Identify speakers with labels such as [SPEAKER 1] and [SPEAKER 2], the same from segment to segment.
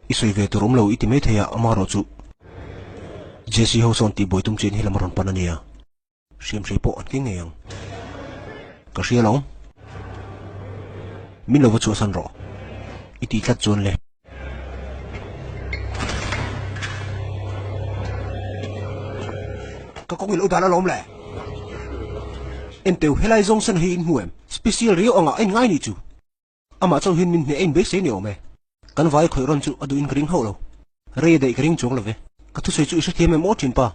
[SPEAKER 1] I sawi ve tur awm lo i ti mai thei a, amaherawhchu Jesse ho sawn tihbuai tum chian hi lam a rawn pan a nia. Hriamhrei pawh an keng ngei ang. Ka hria lo. Min lo va chhuahsan rawh. I tih tlat chuan le. Ka kawng i lo dal alawm le. Enteu helai zawng sen hi in hmu em? Special riau angah a inngai nih chu. Amah chauh hian min hneh a inbeisei ni awm e. Kan vai khawih rawn chu a duhin ka ring hauh lo. Rei a daih ka ring chuang lo ve. Ka thusawi chu i hrethiam em aw thin pa?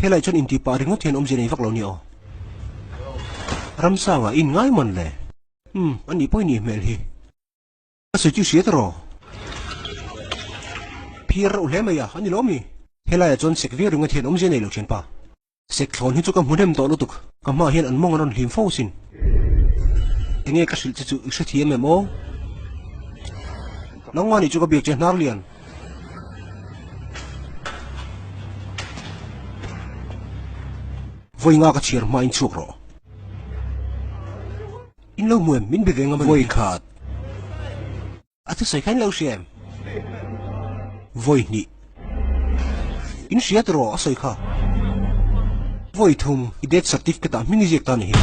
[SPEAKER 1] Helai chuan intih pah ringawt hian awmzia nei vak lo ni aw. Ramsanga in ngai man le. Umm, a nih pawh i nih hmel hi. Ka sawi chu i hria ta rawh. Phir reuh hle mai a, a ni lo mi? Helaiah chuan sek viau ringawt hian awmzia nei lo thianpa. Sek thlawn hi chu ka hmu hnem tawh lutuk, ka hmaah hian an mawng an rawn hlim fo sin. Enge ka hrilh che chu i hrethiam em aw? Nangmah nih chu ka biak che hnar lian. Vawi nga ka chhiar hmain chhuak rawh. In lo hmu em? Min be ve ngam a ni. Vawi khat. A thusawi kha in lo hria em? Vawi hnih. In hria tiraw a sawi kha? Vawi thum i death certificate ah hming i ziak ta a ni hi.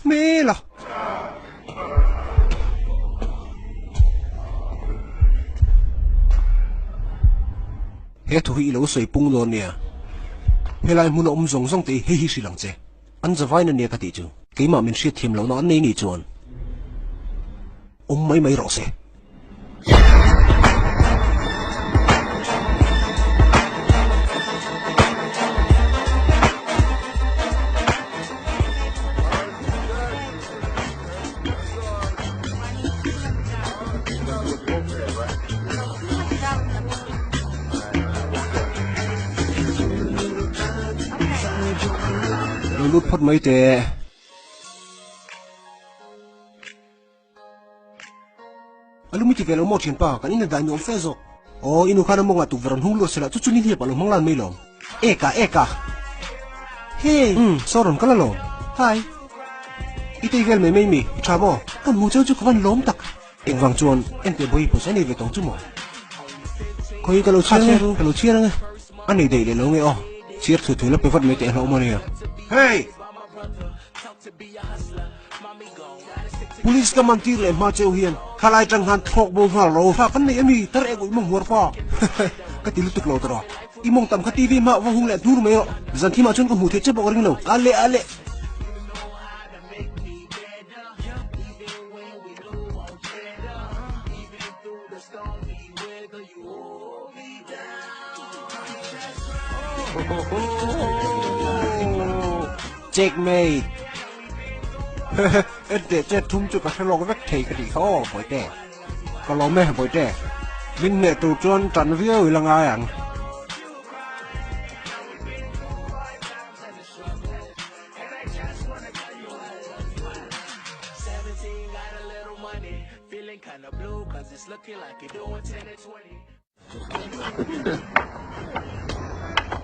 [SPEAKER 1] Hmel a! He thu hi i lo sawi pung dawn nia. Helai hmun a awm zawng zawng te hi hei hi hrilh ang che. An zavain a nia ka tih chu. Keimah min hriatthiam lohna an nei nih chuan awm mai mai rawh se. Lo lut phawt mai teh. A lumi ti ve lo maw thianpa, kan in a dai nuam fe zawk. Aw, i nu khan a mawngah tukverh rawn hung luat sela, chu chu ni hliap a lo hmang lan mai lawm. Eka, eka. Hey! Umm, saw rawn kal alawm. Hi. I tei vel mai mai mi, i tha maw? Ka hmu cheu chu ka van lawm tak. Engvang chuan enteh bawi pawisa nei ve tawng chu maw? Khawi ka lo chhiar nge, ka lo chhiar ange. A nei daih leh lo nge aw. Chhiar thu thu la pe vat mai teh hlauh maw nia. Hey! Police ka man tir leh hma cheu hian khalai tang khan thlawk bo nghal ro. Thla kan nei ami tar ek uih mawng huar pa. Ka ti lutuk lo tawh. I mawng tam kha TV hma va hung leh hnur mai rawh. Zan thimah chuan ka hmuh theih che bawk a ring lo. Ale ale. Checkmate! Enteh chet thum chu ka hre lawk vek thei ka tih kha aw Bawihte. Ka lawm e Bawihte. Min hneh tur chuan tan viau ila ngai ang.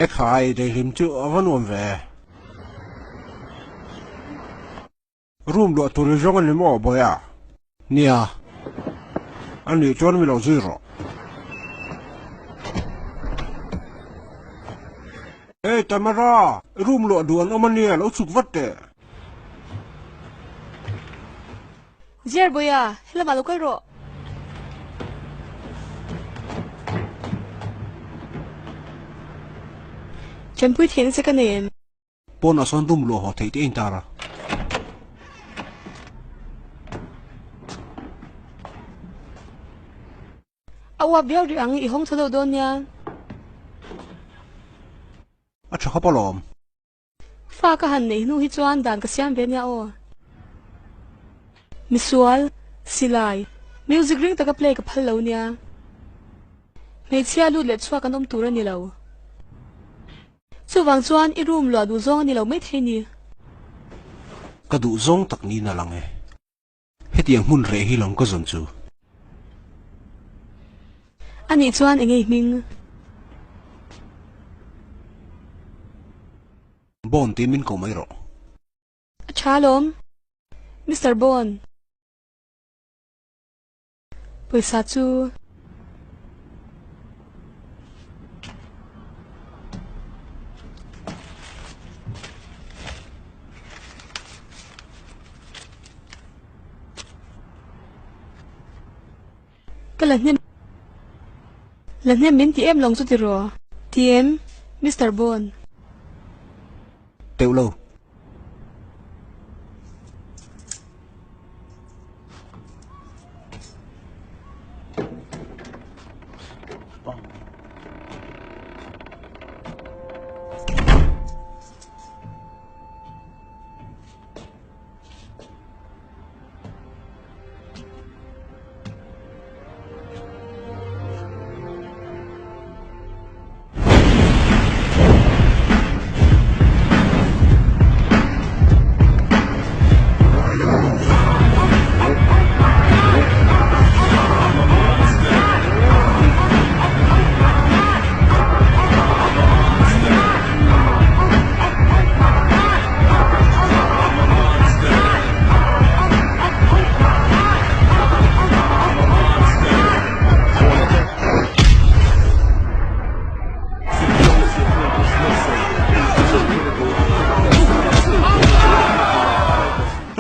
[SPEAKER 1] Ekhai, daihlim chu a va nuam ve. Room luah tur i zawng a ni maw Bawia? Nia. A nih chuan mi lo zui rawh. Hey Tamara, room luah duh an awm a nia, lo chhuk vat teh.
[SPEAKER 2] Ziar Bawia, helamah lo kal rawh. Ṭanpui theihna che ka nei em?
[SPEAKER 1] Pawnah sawn room luah haw theih te a intar a.
[SPEAKER 2] A uap viau rih ang, i hawng tho deuh dawn nia.
[SPEAKER 1] A ṭha khawp alawm.
[SPEAKER 2] Fa ka han neih hnu hi chuan dan ka siam ve nia aw. Misual, silai, music ring taka play ka phal lo nia. Hmeichhia lut leh chhuak an awm tur a ni lo. Chuvang chuan i room luah duh zawng a ni lo maithei ni.
[SPEAKER 1] Ka duh zawng tak niin a lang e. Hetiang hmun reh hi lawm ka zawn chu.
[SPEAKER 2] Anih chuan eng ei hming?
[SPEAKER 1] Bond tiin min ko mai rawh.
[SPEAKER 2] A tha lawm, Mister Bond. Pawisa chu. Ka la hnem la hnem min ti em lawng chu tiraw? Ti em, Mister Bond?
[SPEAKER 1] Teuh lo.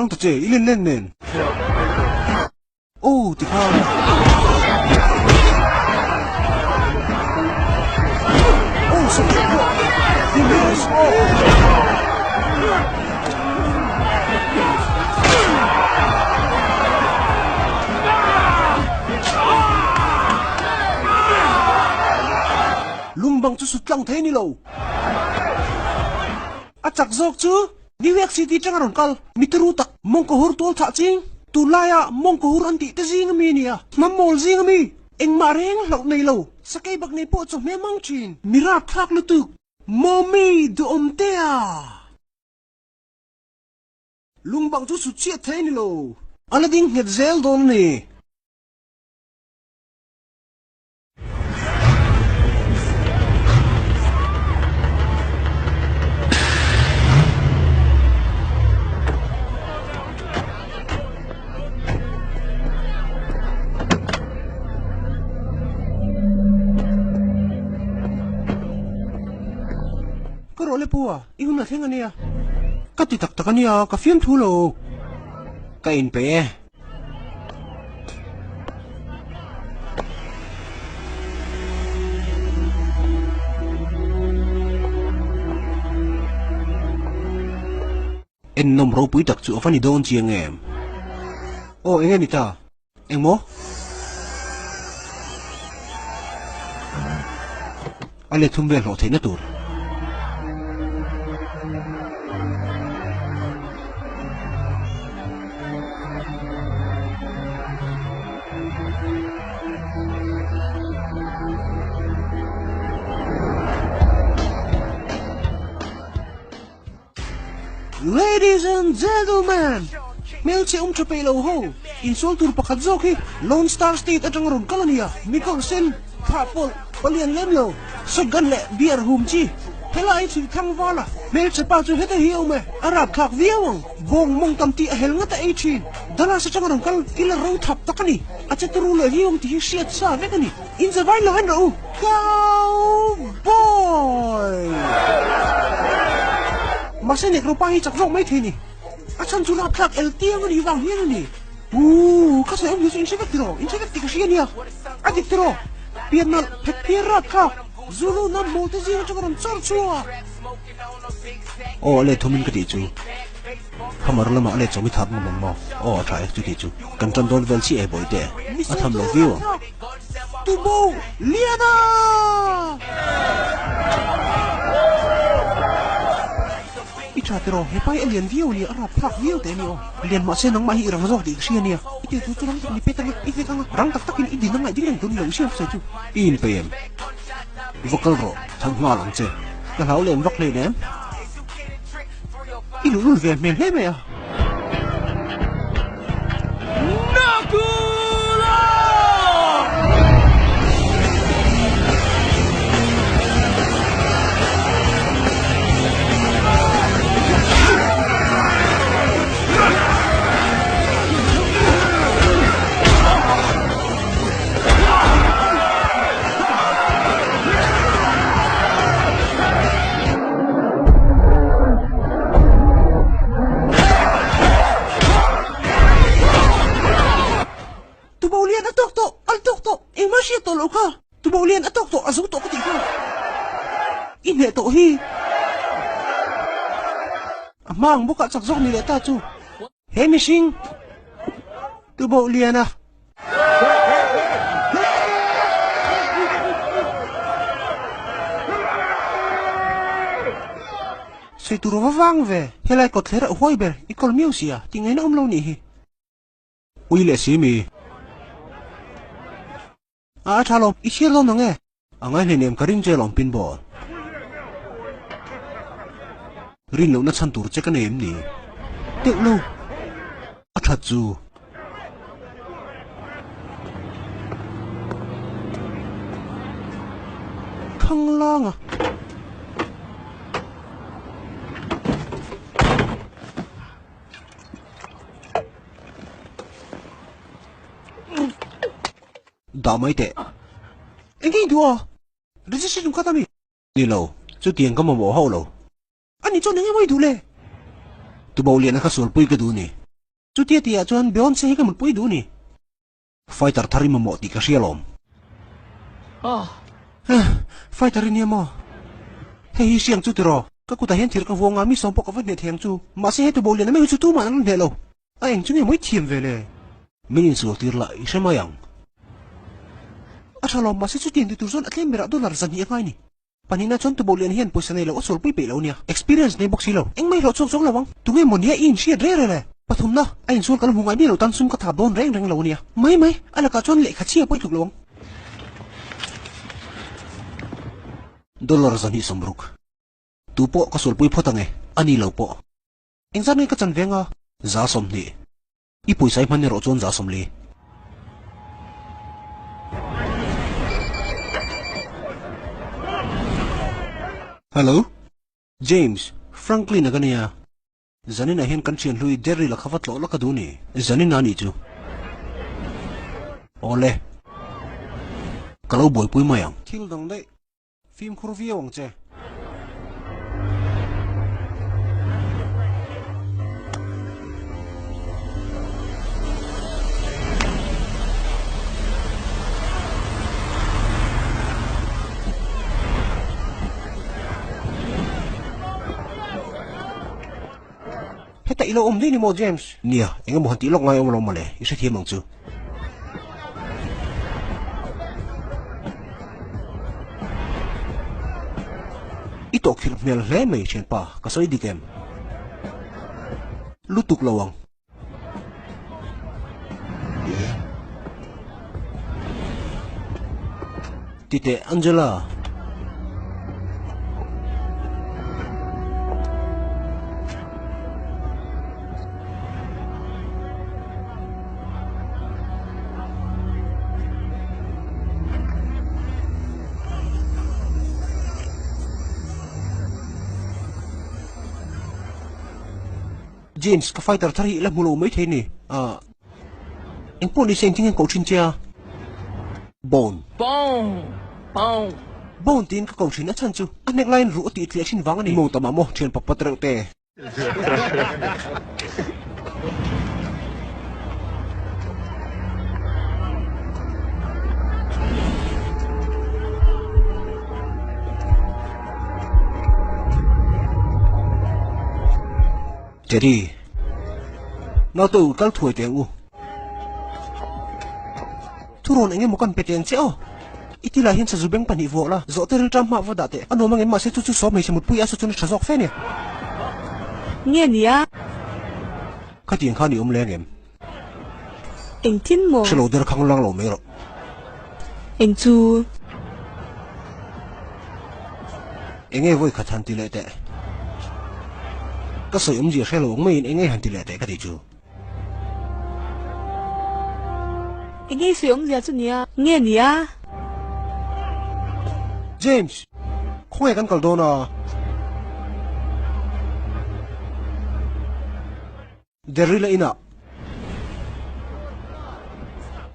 [SPEAKER 1] Rang ta che, i len len nen. Aw ti khan. Aw sa ti miss aw. Lungbang chu sut tlang thei ni lo. A chak zawk chu New York City tang a rawn kal. Mituru tak mawngkaw hur tual thah ching, tunlaia mawngkaw hur an tih te zing ami nia, hnam mawl zing ami, engmah reng hlauh nei lo, sakei bak nei pawh chawhmeh mang thin, mi rapthlak lutuk, Mawmi duhawm te a! Lungbang chu sut chiah thei ni lo. A la ding nghet zel dawn a ni. Ka rawh le pu a, i hun a thleng a nia. Ka ti tak tak a nia, ka fiamthu lo. Ka inpeih e. Ennawm ropui tak chu a va ni dawn chiang em? Aw, eng nge ni ta? Engmaw? A let thum vel hlawh theihna tur. Ladies and gentlemen, hmelchhe awm tha peih lo ho, insual tur pakhat zawk hi Lone Star State atanga rawn kal a ni a, mikawr sen, thlah pawlh, palian lem lo, shotgun leh beer hum chi, helai chhui thlang val a, hmelchhe pa chu heta hi a awm e, a rapthlak viau ang, bawng mawng tam tih a hel ngat a ei thin, Dallas atanga rawn kal killer ro thap tak a ni, a che turu leh viau ang tih hi hriat sa vek a ni. Inzavain lo en rawh u! Cowboy! Mahse Negro pa hi chak zawk mai thei ni. A chhan chu rapthlak el tiang a nih vang hian a ni. Ooh, ka sawi awm hi chu in hre vek tiraw? In hre vek tih ka hria nia. A dik tiraw? Pian nalh phet phiar rapthlak Zulu hnam mawl te zing atanga rawn chawr chhuak. Aw, a let thawmin ka tih chu. Hammer lamah a let chawm i thap ngam ang maw? Aw a tha e, chuti chu kan tan dawn vel chiah e bawihte, a tham lo viau ang. Tubo Liana! I tha tiraw, he pa hi a lian viau a nia, a rap thlak viau teh a ni aw. Lian mahse nangmah hi i rang zawk tih ka hria a nia. I tih tur chu rang tak ni pet anga, i vek anga, rang tak takin i din angaih ding reng tur ni lo, i hriat sawi chu. I inpeih em? Va kal rawh, thang nghal ang che. Ka hlau lem vak hleinem. I luhlul ve hmel hle mai a. Hian a tawk tawh, a zo tawh ka tih kha. I hneh tawh hi. A hma ang bawkah chak zawk ni leh ta chu. He mihring tuboh liana. Sawi tur va vang ve. Helai kawtthler a huai ber i kawl miau sia tih ngaihna awm lo nih hi. Ui leh si mi. A a tha lawm, i chhiar dawn ang e. A ngai hleinem ka ring che lawm pinball. Rin lohna chhan tur che ka nei em ni? Teuh lo. A that chu. Thang lang a. Dah mai teh. Eng nge i duh a? Registration card a mi? Ni lo, chutiang ka mamawh hauh lo. Ani chuan eng emaw i duh le? Tuboh liana kha sualpui ka duh ni. Chutia tihah chuan Beyonce hi ka mutpui duh ni. Fighter thar i mamawh tih ka hria lawm. Fighter i nia maw? Hei hi hriang chu tiraw? Ka kutah hian thir ka vuang a, mi sawm pawh ka va hneh thei ang chu. Mahse he tuboh liana meuh hi chu tumah an la hneh lo. A eng chu nge mawi thiam ve le? Min insual tir lah i hre mai ang. A tha lawm, mahse chutiang ti tur chuan a tlem berah dollar 200 a ngai ni. Pahnihna chuan tuboh lian hian pawisa nei lo a sualpui peih lo nia. Experience nei bawk si lo. Engmah i hlawh chhuak chuang lo ang. Tunge maw nia i inhriat reng reng le? Pathumna, a insual ka la hmu ngai miah lo tan sum ka thap dawn reng reng lo nia. Mai mai, a lakah chuan lehkha chhia pawh i tluk lo ang. Dollar 260. Tu pawh ka sualpui phawt ang e, a ni lo pawh. Engzat nge ka chan veng a? 20%. I pawisa i hman erawh chuan 40%. Hello? James, Franklin a ka nia. Zaninah hian kan thian hlui Daryl a kha va tlawh la ka duh ni. Zanin a nih chu. Awle. Ka lo buaipui mai ang. Thil dang daih. Fimkhur viau ang che. Heta i lo awm daih ni maw James? Nia, eng emaw han tih lawk ngai awm lo mawle, i hrethiam ang chu. I tawhkhirh hmel hle mai thianpa, ka sawi dik em? Lutuk lo ang. Titeh Angela. James, ka fighter thar hi i la hmu lo mai thei ni. Ah, engpawh ni se engtin nge an koh thin che a? Bone.
[SPEAKER 3] Bone! Bone!
[SPEAKER 1] Bone tiin ka koh thin a chhan chu a hnek laiin ruh a tih tliah thin vang a ni. Mo tamah maw thian pakpat reuh te. Teddy, naute u kal thuai teh ang u. Thurawn eng emaw kan pe teh ang che aw. I ti lai hian sazu beng pahnih vuah la, zawh te rilṭam hmah va dah teh. A nuam angem mahse chu chu sawm hmeichhe mutpui a saw chuan a ṭha zawk fe nia.
[SPEAKER 2] Nge nia?
[SPEAKER 1] Khatiang khan i awm leng em?
[SPEAKER 2] Engtin maw?
[SPEAKER 1] Hre lo der khang lang lo mai rawh.
[SPEAKER 2] Eng chu?
[SPEAKER 1] Enge vawi khat han ti leh teh? Ka sawi awmzia hre lo ang maiin enge han ti leh teh ka ti chu.
[SPEAKER 2] Enge i sawi awmzia chu nia? Nge nia?
[SPEAKER 1] James, khawnge kan kal dawn a? Derrila inah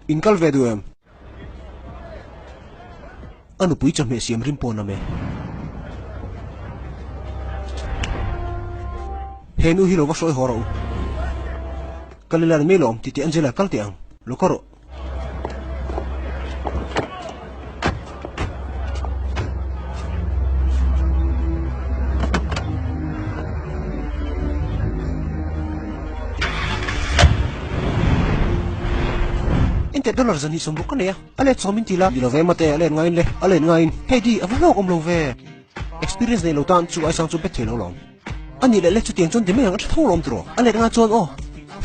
[SPEAKER 1] in kal ve duh em? A nupui chawhmeh siam rim pawn awm e. He nu hi lo va hruai haw rawh u. Kalila ni mai lawm titeh Angela kal teh ang. Lo ka rawh. teh dollar 260 ka nei a, a let sawm in ti la. Ni lo ve mate, a let ngaiin le, a let ngaiin. Hei di, a va hlawk awm lo ve. Experience nei lo tan chu aisang chu bet thei lo lawm. A nih leh le chutiang chuan ti mai ang a tha tho lawm tiraw? A let nga chuan aw.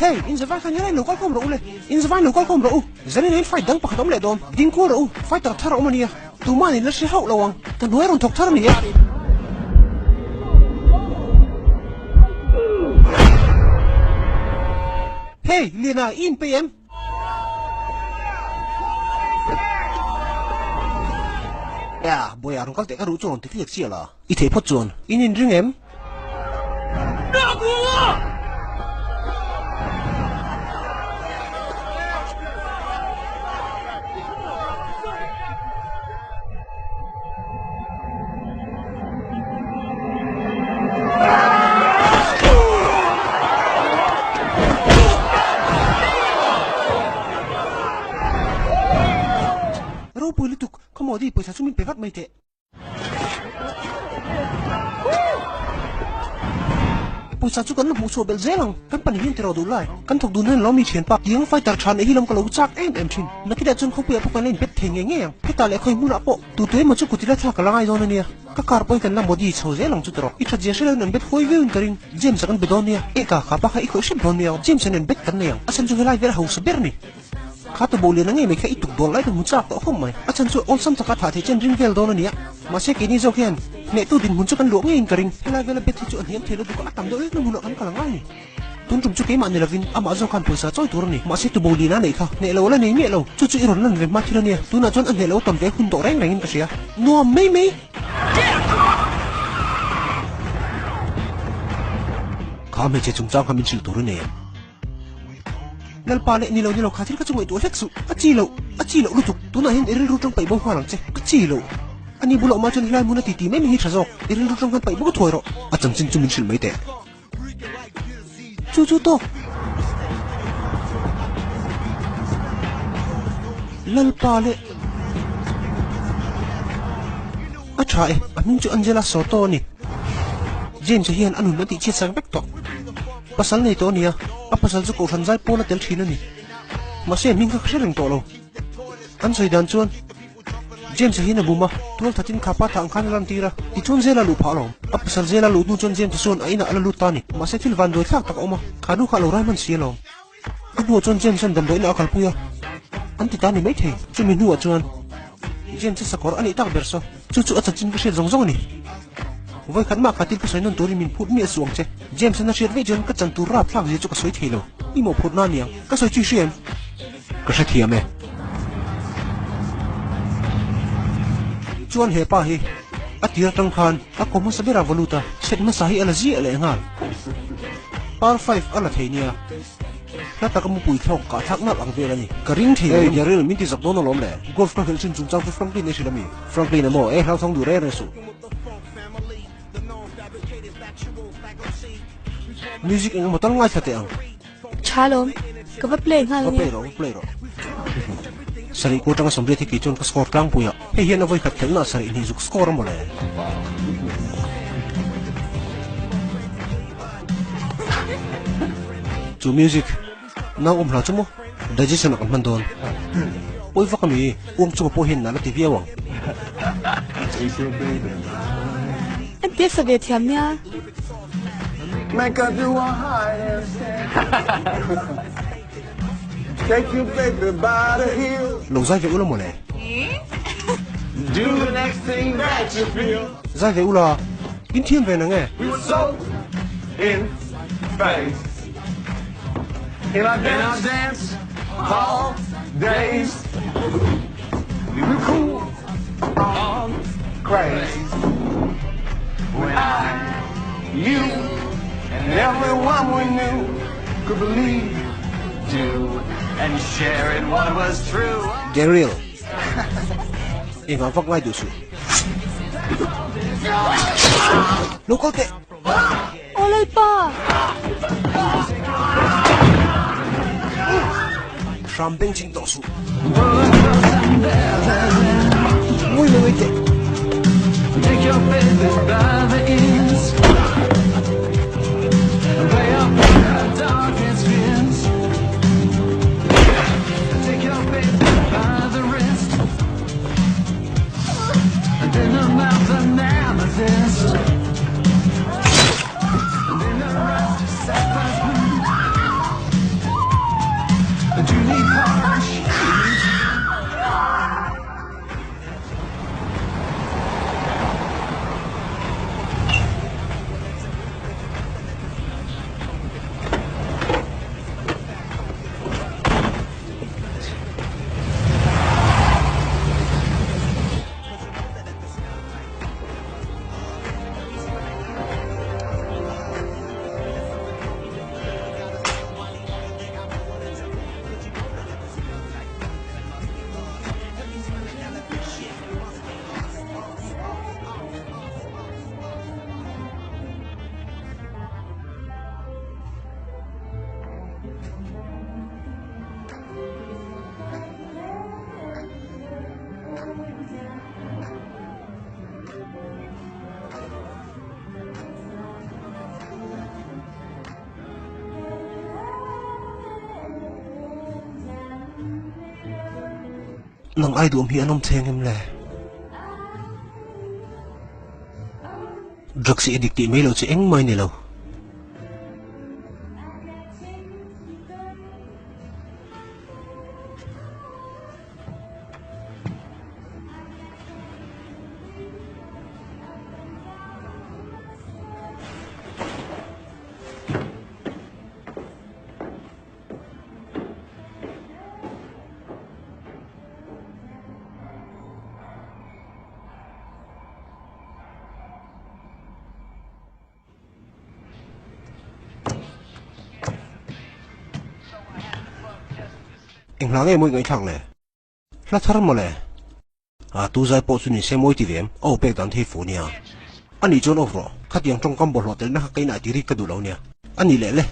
[SPEAKER 1] Hey, in zavai khan helai lo kal khawm rawh u le, in zavai lo kal khawm rawh u. Zanin hian fight dang pakhat awm leh dawn, ding kual rawh u, fighter thar a awm a nia. Tuma'n in la hre hauh lo ang, ka hnuai rawn thawk thar a ni e. Hey, Liana, i inpeih em? Ea, Bawiah rawn kal teh ka ruh chu rawn ti tliak chiah la. I theih phawt chuan in inring em? Ropui lutuk, khawmaw di pawisa chu min pe vat mai teh. Pawisa chu kan la hmuh chhuah belh zel ang, kan pahnih hian tiraw duh lai. Kan thawk dun hian lawmi thianpa tiang fighter tha neih hi lam ka lo chak em em thin. Nakitah chuan khawpuiah pawh kan la inpet thei ngei ngei ang. Hetah leh khawi hmunah pawh tu tu emaw chu kut ila thlak ka la ngai dawn a nia. Ka car pawhin kan la modi chho zel ang chu tiraw. I that zia hre loin an bet huai viau in ka ring. James-a kan be dawn nia. Eka, kha pa kha i khawih hrep dawn nia. James-a nen bet kan nei ang. A chhan chu helai vel a hausa ber ni. Kha tubo lian a ngei mai kha i tuk dawn lai ka hmu chak tawh khawp mai. A chhan chu awlsam taka thah theih chen ring vel dawn a nia. Mahse keini zawk hian hnehtu dinhmun chu kan luah ngeiin ka ring. Helai vela bet hi chu a hniam thei lo duka a tam deuh hlek na hmunah kan kal a ngai ni. Tun tum chu keimah ni lovin amah zawk khan pawisa chawi tur a ni. Mahse tubo lian a neih kha hneh lo la nei miah lo. Chu chu i rawn lan ve hma thil a nia. Tunah chuan a hneh lo tawn ve hun tawh reng rengin ka hria. Nuam mai mai! Kha hmeichhe chungchang kha min hrilh tur a nei em? Lalpa leh ni lo ni lo kha thil kha chu ngaihtuah hlek suh. A chi loh, a chi loh lutuk. Tunah hian i rilru tang paih bo nghal ang che. A chi loh. Ani bulah awmah chuan helai hmun a titi mai mai hi tha zawk. I rilru tang khan paih bo thuai rawh. A chanchin chu min hrilh mai teh. Chu chu tawk. Lalpa leh. A tha e, a hming chu Angela Soto a ni. James-a hian a nun a tihchhiat sak vek tawh. Pasal nei tawh a nia, a pasal chu Kohhran zai pawn a tel thin a ni. Mahse hming kha ka hre reng tawh lo. An sawi dan chuan James-a hian a bum a, tual thatin kha pa thah ang khan a lantir a, tichuan zela luh phah alawm. A pasal zela luh hnu chuan James-a chuan a inah a la lut ta a ni. Mahse thil van duai thlak tak a awm a, kha nu kha a lo rai hman si alawm. A hnuah chuan James-a'n damdawiinah a kalpui a, an ti ta ni maithei. Chumi hnuah chuan James-a sakawr a nih tak ber saw, chu chu a chanchin ka hriat zawng zawng a ni. Vawi khat mah kha thil ka sawi nawn turin min phut miah suh ang che. James-a'n a hriat veih chuan ka chan tur rap thlak zia chu ka sawi thei lo. I mawhphurhna a ni ang, ka sawi chu i hria em? Ka hrethiam e. Chuan he pa hi a tir atang khan a kaw hmasa berah va lut a, set hmasa hi a la ziah leh nghal. Par five a la thei nia. Hla taka mupui thlawk kah thlak nalh ang vel a ni. Ka ring thei lo a ni. Hey Daryl, min ti zak dawn alawm le. Golf ka hlelh chin chungchang chu Franklin ei hrilh a mi? Franklin a maw? E hlauthawng duh reng reng suh. Music eng emaw tal ngaithla teh ang.
[SPEAKER 2] Tha lawm, ka va play nghal
[SPEAKER 1] nia. Va play rawh, va play rawh. Sarih ku atanga 80 hi kei chuan ka score tlangpui a, hei hian a vawi khat khelhna ah sarih hnih zuk score a maw le. Chu music nau awm hla chu maw digestion ah kan hman dawn. Pawi vak a mi, uang chunga pawh hian nal a ti viau ang.
[SPEAKER 2] An ti sa ve thiam nia.
[SPEAKER 1] Lo zai ve ula maw le? Zai ve ula, in thiam ve nang e? Daryl, engah vak ngai duh suh. Lo kal teh!
[SPEAKER 2] Aw Lalpa!
[SPEAKER 1] Hram beng ching tawh suh. Ngawi mai mai teh. Nang ai duhawm hi an awm theng em le? Drugs hi addict tih mai lo chu engmah ni lo. Eng hla nge mawi ngaihthlak le? Hla thar mawle. A tu zai pawh chu ni se mawi ti ve em? A aw pek dan thei fu nia. A nih chuan off rawh. Khatiang tawngkam bawlhhlawh telna kha ka inah ti rik ka duh lo nia. A nih leh le.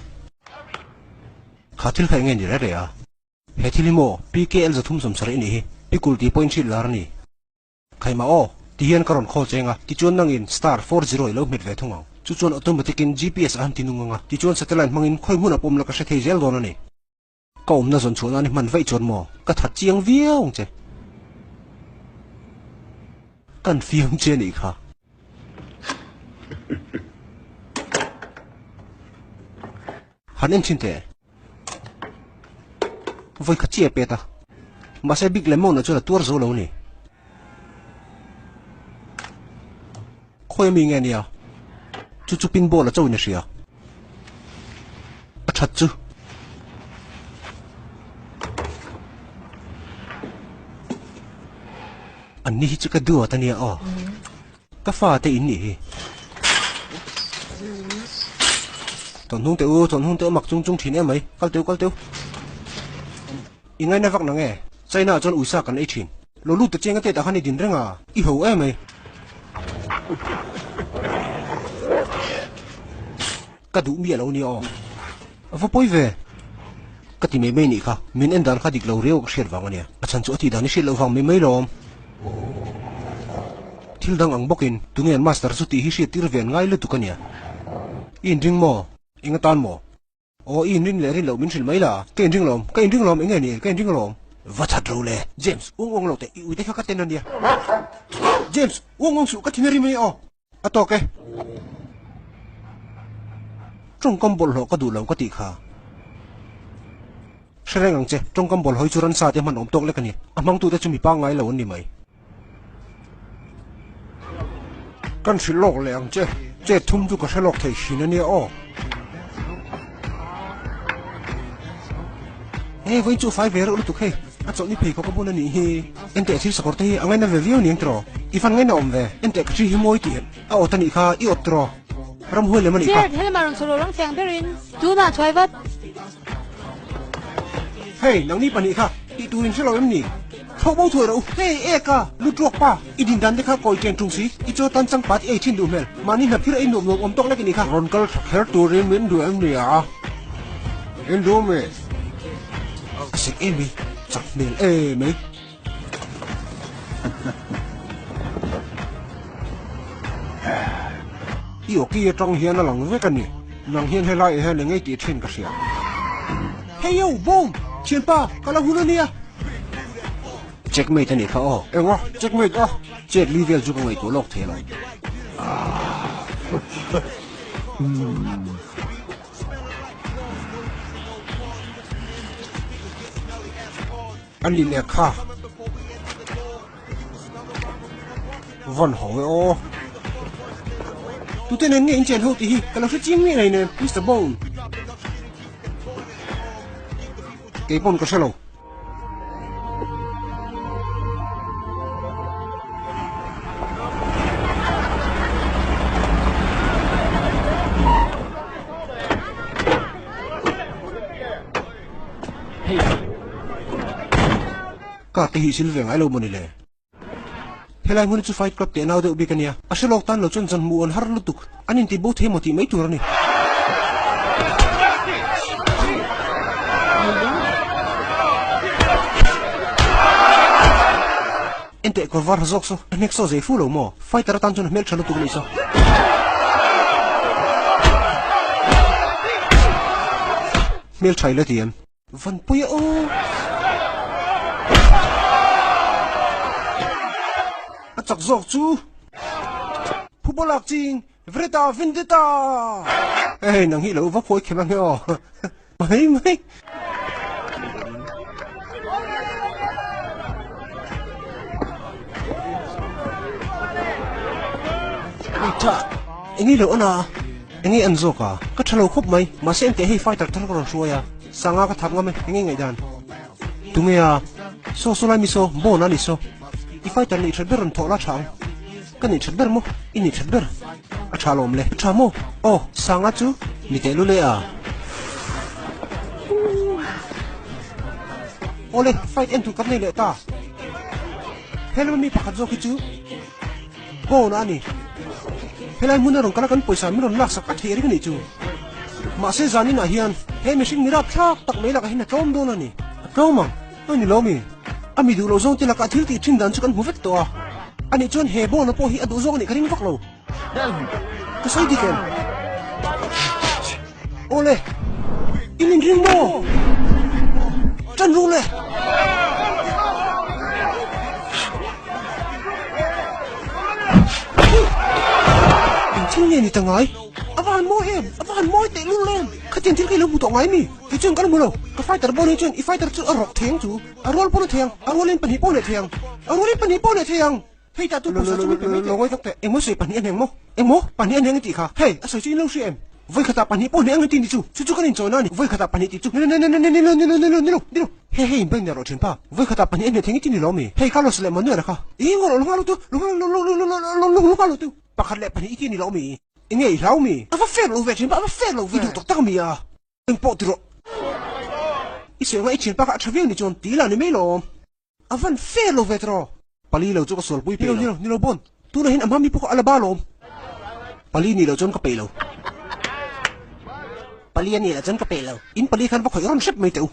[SPEAKER 1] Kha thil kha eng nge ni reh reh a? He thil hi maw PKL 370 i nih hi. Pikul tih pawhin hrilh lar a ni. Khaimah aw, ti hian ka rawn call cheng a, tichuan nangin star 40 i lo hmet ve thung ang. Chu chuan automatic in GPS a han ti nung ang a, tichuan satellite hmangin khawi hmunah pawh awm la ka hre thei zel dawn a ni. Ka awmna zawn chhuah nan i hman vaih chuan maw ka that chiang viau ang che. Kan fiam che anih kha. Han en thin teh. Vawi khat chiah pet a. Mahse bik lem mawna chuan a tuar zo lo a ni. Khawi ami nge nia? Chu chu pinball a chauhin a hria. A that chu. An ni hi chu ka duat a nia aw. Ka fa te in nih hi. Tawn hnung teh u, tawn hnung teh u mak chung chung thin em mai. Kal teh u, kal teh u. I ngaina vak nang e. China ah chuan uisa kan ei thin. Lo lut ta chiang a tet ah khan i din reng a, i ho em mai. Ka duh miah lo nia aw. A va pawi ve. Ka ti mai mai nih kha. Min en dan kha dik lo riau ka hriat vang a nia. A chhan chu a tih dan i hriat loh vang mai mai lawm. Thil dang ang bawkin tunge an master chu tih hi hriat tir ve an ngai lutuk a nia. I inring maw? Eng atan maw? Aw i inring leh rin loh min hrilh mai la. Ka inring lawm, ka inring lawm eng nge ni? Ka inring lawm. Va that ro le. James, uang uang lo teh, i uite kha ka ten a nia. James, uang uang suh, ka thin a rim a nia aw. A tawk e. Tawngkam bawlhhlawh ka duh lo ka tih kha. Hre reng ang che, tawngkam bawlhhawi chu ransa te hman awm tawk lek a ni. A hmangtute chu mi pangngai lo an ni mai. Kan hrilh lawk leh ang che, chet thum chu ka hre lawk thei thin a nia aw. He vawiin chu fai ve reuh lutuk hei, a chawlhni pheikhawk a bun a nih hi. Enteh thil sakawr te hi a ngaina ve viau niang tiraw? I fan ngaina awm ve. Enteh ka thi hi mawi tih a awt a nih kha, i awt tiraw? Ramhuai lem a nih kha.
[SPEAKER 2] Jared, helamah rawn chho rawh rang thei ang berin. Tunah thuai vat.
[SPEAKER 1] Hei, nangni pahnih kha tih turin hre lo em ni? Thlawh bo thuai rawh u. Hei, ek a, lu tuak pa, i din dan te kha kawi chen tung si, i chaw tan chang pat i ei thin duh hmel. Mahni hna phir ei nuam nuam awm tawk lek i nih kha. Rawn kal tha kher turin min duh em ni a? In duh mi? A sek em i, chak hmel em ei. I awki atang hian a lang vek a ni. Nang hian helai ah hian engei tih thin ka hria. Hey yo, Bone! Thianpa, ka la hun a nia! Checkmate a nih kha aw. Enga, checkmate a? Chet li vel chu ka ngaihtuah lawk thei lo. A ni leh kha. Van ho e aw. Tute nen nge in chen ho tih hi ka lo hre ching miah nen Mister Bone. Kei pawn ka hre lo. Ka te hi sil ve ngai lo mawni le. Helai hmun hi chu fight club teh nau deuh bik a nia. A hre lawk tan lo chuan zan hmuh an har lutuk. An inti bo thei maw tih mai tur a ni. Enteh kawr var ha zawk saw, a hnek saw zei fu lo maw? Fighter atan chuan a hmeltha lutuk a nih saw. Hmeltha i la ti em? Vanpuia aw! chak zawk chu Phuba lak ching Vreta Vendetta! Hei nang hi lo va phawi khem ange aw. Mai mai. Tha enge lo ana enge an zawk a ka tha lo khawp mai mahse engteh hei fighter thar ka rawn hruai a sanga ka thap ngam e enge ngaihdan tunge a saw saw lai mi saw bone a ni saw i fighter nih that ber rawn thawh la tha ang ka nih that ber maw i nih that ber a tha lawm le tha maw aw sanga chu ni teh lule a awle fight en tur kan nei leh ta helama mi pakhat zawk hi chu Bone a ni. Helai hmuna rawn kala kan pawisa min rawn laksak a theih ring a nih chu. Mahse zaninah hian he mihring mi rapthlak tak mai lakah hian a tlawm dawn a ni. A tlawm ang. A ni lo mi. A mi duh loh zawng te lakah thil tih thin dan chu kan hmu vek tawh a. A nih chuan he Bone-a pawh hi a duh zawng a nih ka ring vak lo. Ka sawi dik em? Awle! In inring maw? Ṭan ru le! Engthil nge ni ta ngai? A va han mawi em! A va han mawi teh lul em! Khatiang thil kha i lo hmu tawh ngai mi? Kei chuan ka la hmu lo. Ka fighter ball hi chuan i fighter chu a rawk thei ang chu. A rual pawn a thei ang. A rualin pahnih pawh a leh thei ang. A rualin pahnih pawh a leh thei ang. Hei tah tu pawisa chu min pe mai teh. Lo ngawi tak teh. Engmaw sawi pahnih a hneng maw? Engmaw? Pahnih a hneng i tih kha. Hei, a sawi chu in lo hria em? Vawi khatah pahnih pawh hneng ang i ti ni chu. Chu chu kan inchawi na a ni. Vawi khatah pahnih tih chu. Ni lo, ni lo, ni lo, ni lo, ni lo, ni lo, ni lo. Hei, hei in bank rawh thin pa. Vawi khatah pahnih a hneh theng i ti ni lo mi? Hei, Carlos leh Manuel-a kha. Ih, ngaw rawh, lo nghal lo tu, lo nghal, lo, lo, lo, lo, lo, lo, lo nghal lo tu. Pakhat leh pahnih i ti ni lo mi? Enge i hlau mi? A va fair lo ve thin pa, a va fair lo ve. I duh tak tak mi a? Eng pawh ti rawh. I sawi anga i thianpa kha a tha viau ni chuan ti la ni mai lo. A van fair lo ve tiraw? Pali lo chu ka sualpui peih lo. Nilo, nilo bawn. Tunah hian a hma mi pawh kha a la ba lawm. Pali nih loh chuan ka peih lo. Pali a nih loh chuan ka peih lo. In pali khan va khawih rawn hrep mai teh u.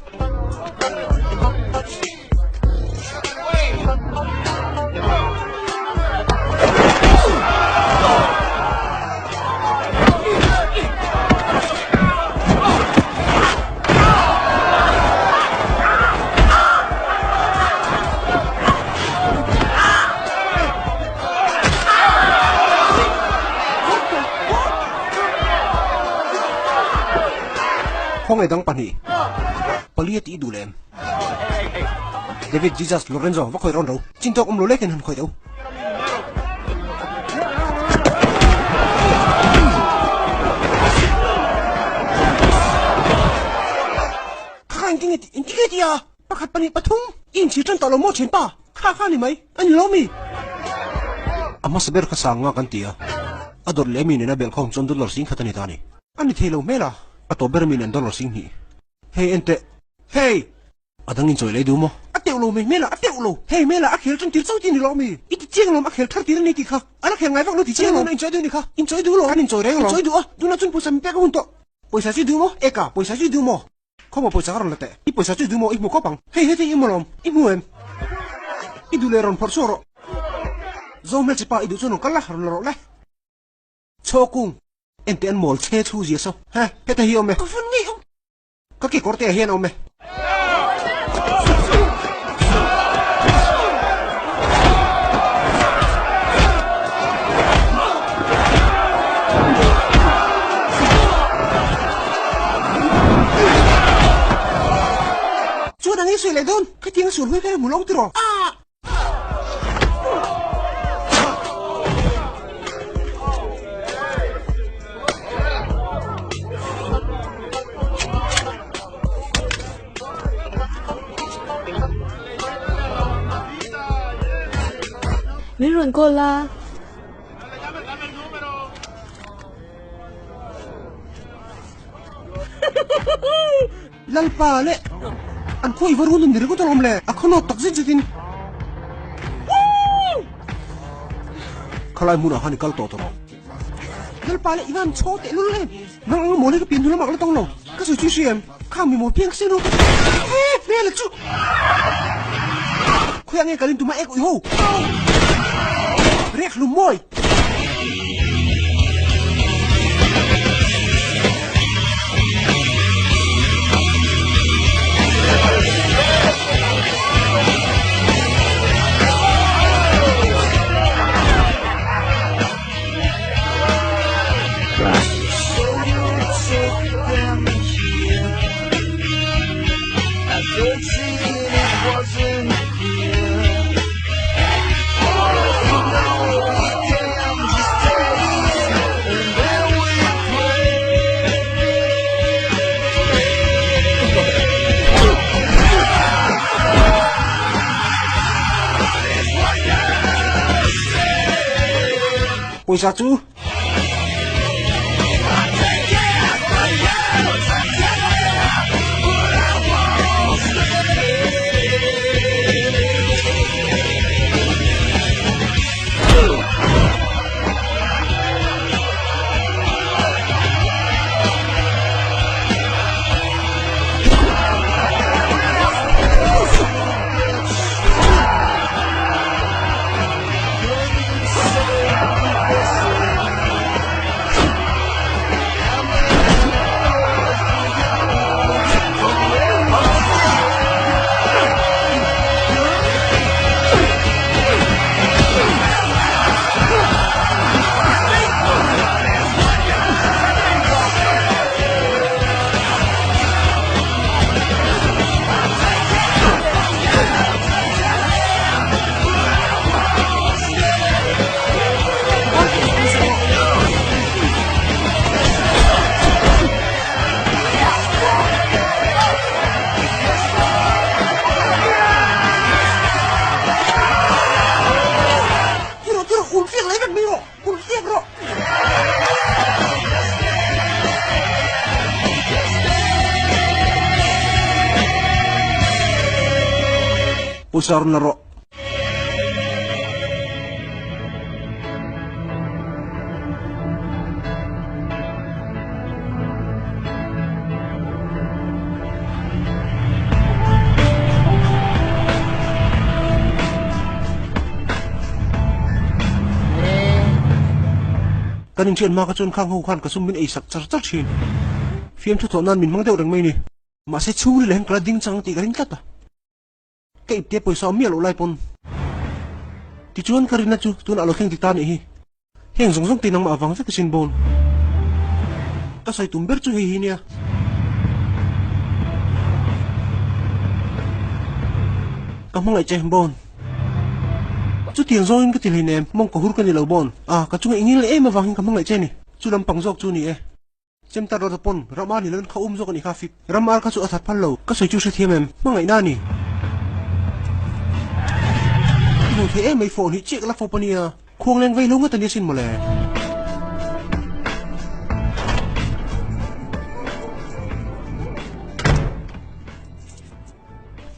[SPEAKER 1] Khawngaih dang pahnih pali a tih duh lem. David Jesus Lorenzo va khawih rawn ro. Chin tawk awm lo lek in han khawih deuh. Kha kha engtin nge ti engtin nge ti a? Pakhat pahnih pathum i inchhir tan tawh lo maw thianpa? Kha kha ni mai a ni lo mi? A hmasa ber kha sang nga kan ti a, a dawt leh mi nena belhkhawm chuan dollar sing khat a ni ta a ni. A ni thei lo hmel a, a tawp ber mi nen dollar sing hnih. Hei enteh, hei! A dang in chawi lei duh maw? A teuh lo mai hmel ah, a teuh lo. Hei hmel ah a khel tan tir chauh ti ni lo mi? I ti chiang lawm a khel thar tir a ni tih kha. A la khel ngai vak lo ti chiang lawm. In chawi duh ni kha. In chawi duh lo. Kan in chawi reng lawm. In chawi duh a, tunah chuan pawisa min pek a hun tawh. Pawisa chu duh maw? Eka, pawisa chu duh maw? Khawmaw pawisa ka rawn la teh. I pawisa chu duh maw? I hmu khawp ang. Hei heti i hmu lawm. I hmu em? I duh leh rawn phawrh chhuak rawh. Zo hmelchhe pa i duh chuan rawn kal la, rawn la rawh le. Chhawkung, enteh an mawl chhe chhu zia saw. He, heta hi awm e. Ka vawn ngei awm. Ka kekawr te ah hian a awm e. Chuan ang i sawi leh dawn, khatiang a sual huai kha hmu lo tiraw? Aah!
[SPEAKER 2] Min rawn call a.
[SPEAKER 1] Lalpa leh an khaw i va run ni ringawt alawm le, a khaw nawt tak zet zetin. Khalai hmunah khan i kal tawh tawh rawh. Lalpa leh i van chhaw teh lul em? Nang anga mawl hi ka pian hnu lamah ka la tawng lo. Ka sawi chu i hria em? Khang mi mawl piang ka seno ka ti. He hmel chu! Khawiah nge kalin tuma ek uih ho? Rek hlum mawi! Pawisa chu Pawisa rawn la rawh. Kan inṭhian hma kha chuan khang ho khan ka sum min ei sak char char ṭhin. Fiamthu thawh nan min hmang deuh reng mai ni. Mahse chhungril ah hian ka la ding chang tih ka ring tlat a. Ka ipte pawisa awm miah loh lai pawn. Tichuan ka rinna chu tunah lo thleng ti ta nih hi. Heng zawng zawng te nangmah avang vek asin bawn. Ka sawi tum ber chu hei hi nia. Ka hmangaih che bawn. Chutiang zawngin ka ti hleinem, mawng ka hur ka ni lo bawn. A, ka chunga i ngil em avangin ka hmangaih che ni. Chu lampang zawk chu ni e. Chem tar rawt pawn ram ar ni loin kha um zawk a nih kha fip. Ram ar kha chu a that phal lo. Ka sawi chu hrethiam em? Hmangaihna a ni. I hmu thei em mai phone hi chiah ka la fawp a nia. Khuang leng vei lo ngat a ni asin mawle.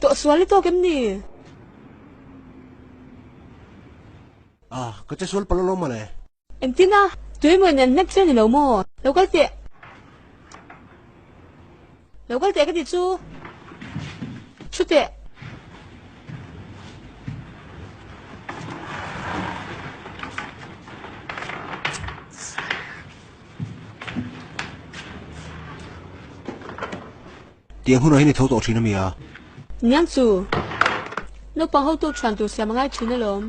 [SPEAKER 2] Tawh sual i tawk em ni?
[SPEAKER 1] A, ka che sual palh alawm mawle.
[SPEAKER 2] Engtin a? Tuimawi nen hnek che ni lo maw? Lo kal teh. Lo kal teh ka ti chu. Thu teh.
[SPEAKER 1] Tiang hunah hian i tho tawh thin a mi a?
[SPEAKER 2] Niang chu. Naupang hotu thian tur siam a ngai thin alawm.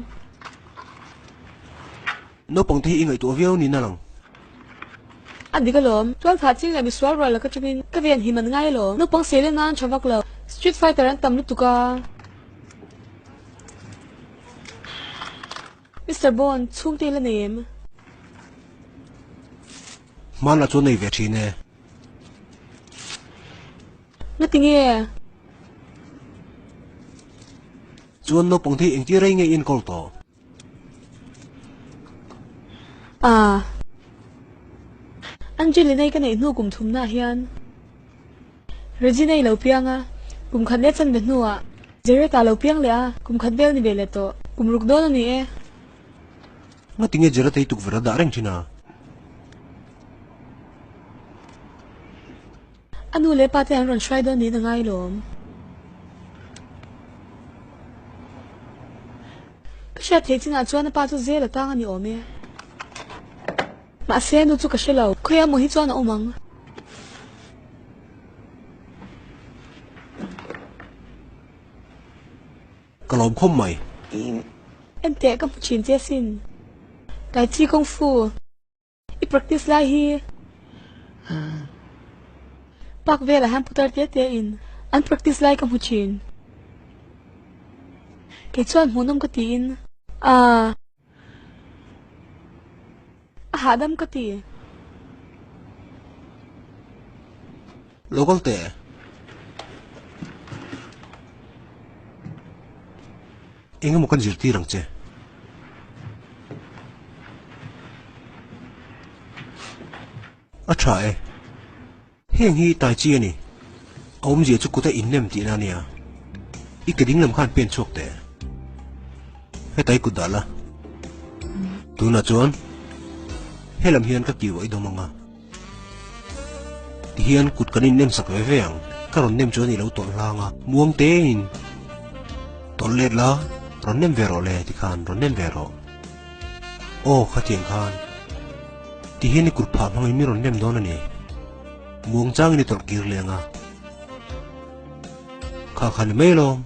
[SPEAKER 1] Naupang te hi i ngaihtuah viau niin a lang.
[SPEAKER 2] A dik alawm. Tual thah ching leh misual rual laka tangin ka ven him an ngai alawm. Naupang seilen nan tha vak lo. Street fighter an tam lutuk a. Mister Bond, chhungte i la nei em?
[SPEAKER 1] Hmanah chuan nei ve thin e.
[SPEAKER 2] Ngati nge?
[SPEAKER 1] Chuan naupang te hi engtir rei nge i enkawl tawh?
[SPEAKER 2] Ah. Angelina-i ka neih hnu kum thumnaah hian Regina-i lo piang a, kum khat leh chanve hnuah Jereta lo piang leh a, kum khat vel ni ve leh tawh. Kum ruk dawn a ni e.
[SPEAKER 1] Ngati nge Jereta-i tukverh a dah reng thin a?
[SPEAKER 2] A nu leh pa te an rawn hruai dawn niin a ngai lawm. Ka hriat theih chinah chuan a pa chu zel a tang a ni awm e. Mahse nu chu ka hre lo, khawi emaw hi chuan a awm ang.
[SPEAKER 1] Ka lawm khawp mai.
[SPEAKER 2] Enteh ka hmu thin che asin. Tai Chi Kung Fu. I practice lai hi park velah hian putar te te in An practice lai ka hmu thin. Kei chuan hmuhnawm ka tiin a a hahdam ka ti.
[SPEAKER 1] Lo kal teh. Eng emaw kan zirtir ang che. A tha e. Heng hi tai chi a ni. A awmzia chu kuta innem tihna a nia. I ke ding lam khan pen chhuak teh. Heta i kut dah la. Tunah chuan helam hian ka kiu a i dawm ang a. Tihian kut kan innem sak ve ve ang. Ka rawn nem chuan i lo tawlh hlang a. Muang tein tawlh let la, rawn nem ve rawh le tikhan rawn nem ve rawh. Aw khatiang khan. Tihian i kut phah hmangin mi rawn nem dawn a ni. Muang changin i tawlh kir leh ang a. Kha kha ni mai alawm.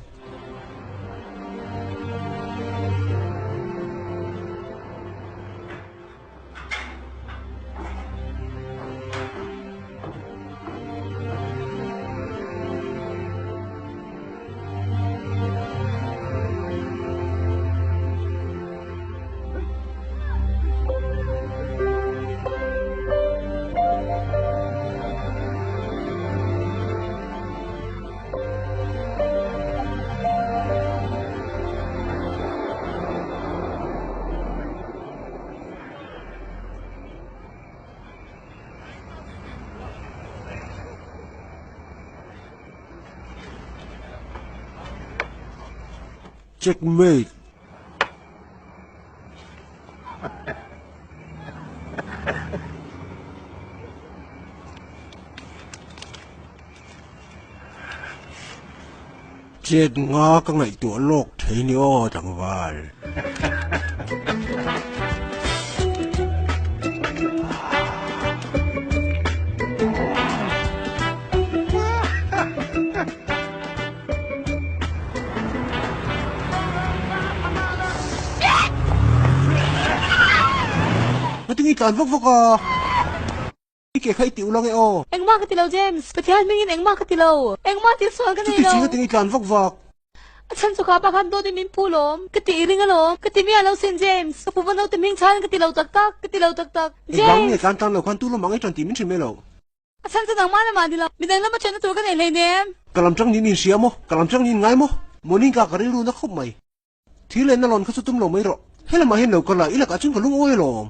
[SPEAKER 1] Checkmate. Chet nga ka ngaihtuah lawk thei ni aw tlangval. Ngatinge i tlan vak vak a? I ke kha i tih ulang e aw.
[SPEAKER 2] Engmah ka ti lo James, Pathian hmingin engmah ka ti lo. Engmah tih sual ka nei
[SPEAKER 1] Chuti
[SPEAKER 2] lo.
[SPEAKER 1] chi ngatinge i tlan vak vak?
[SPEAKER 2] A chhan chu kha pa khan dawt in min phu lawm. Ka tih i ring alawm. Ka ti miah lo sin James. Ka pu va naute hming chhan ka ti lo tak tak. Ka ti lo tak tak.
[SPEAKER 1] Engvang nge
[SPEAKER 2] James!
[SPEAKER 1] tlan tlan lo khan tu lamah ngei tan tih min hrilh mai lo.
[SPEAKER 2] A chhan chu nangmah lamah ni lo. Midang lama ṭhenna tur ka nei hleinem.
[SPEAKER 1] Ka lam ṭang niin in hria maw? Ka lam ṭang niin ngai maw? Monica ka rilru na khawp mai. Thil leh na lawn kha chu tum lo mai rawh. Helamah hian lo kal a, i lakah chuan ka lungawi alawm.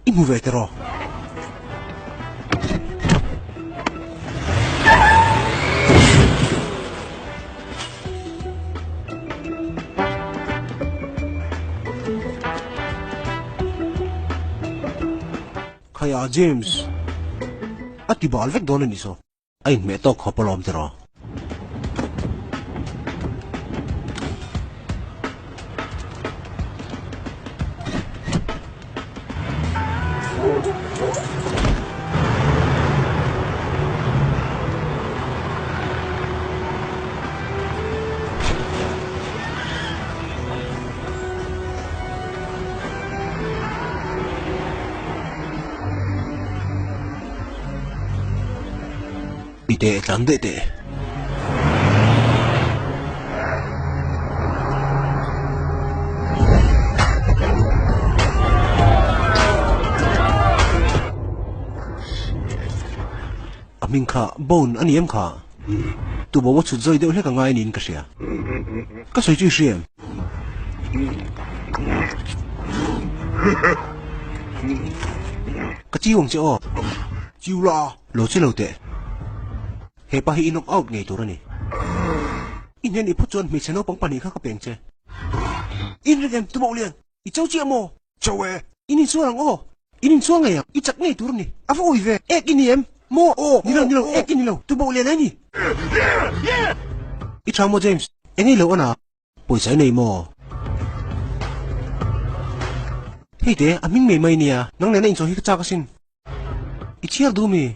[SPEAKER 1] I hmu ve tiraw? Khaia James, a ti bal vek dawn a nih saw. A inhmeh tawk khawp alawm tiraw? I teh tlan daih teh. A hming kha Bone a ni em kha? Tuboh a chhut zawi deuh hlek a ngai niin ka hria. Ka sawi chu i hria em? Ka chiu ang che aw. Chiu la. Lo che lo teh. Hepa hi i knock out ngei tur a ni. I hnen i phut chuan hmeichhe naupang pahnih kha ka peng che. In ring em Tuboh Lian? I cho chiah maw? Cho e. In insual ang aw. In insual ngei ang. I chak ngei tur a ni. A va ui ve. Ek i ni em? Maw? Aw. Ni lo, ni lo. Ek i ni lo. Tuboh lian ai ni. I tha maw James? Eng ei lo ana? Pawisa i nei maw? Hei te, a hming mai mai nia. Nang nena inchaw hi ka chak asin. I chhiar duh mi?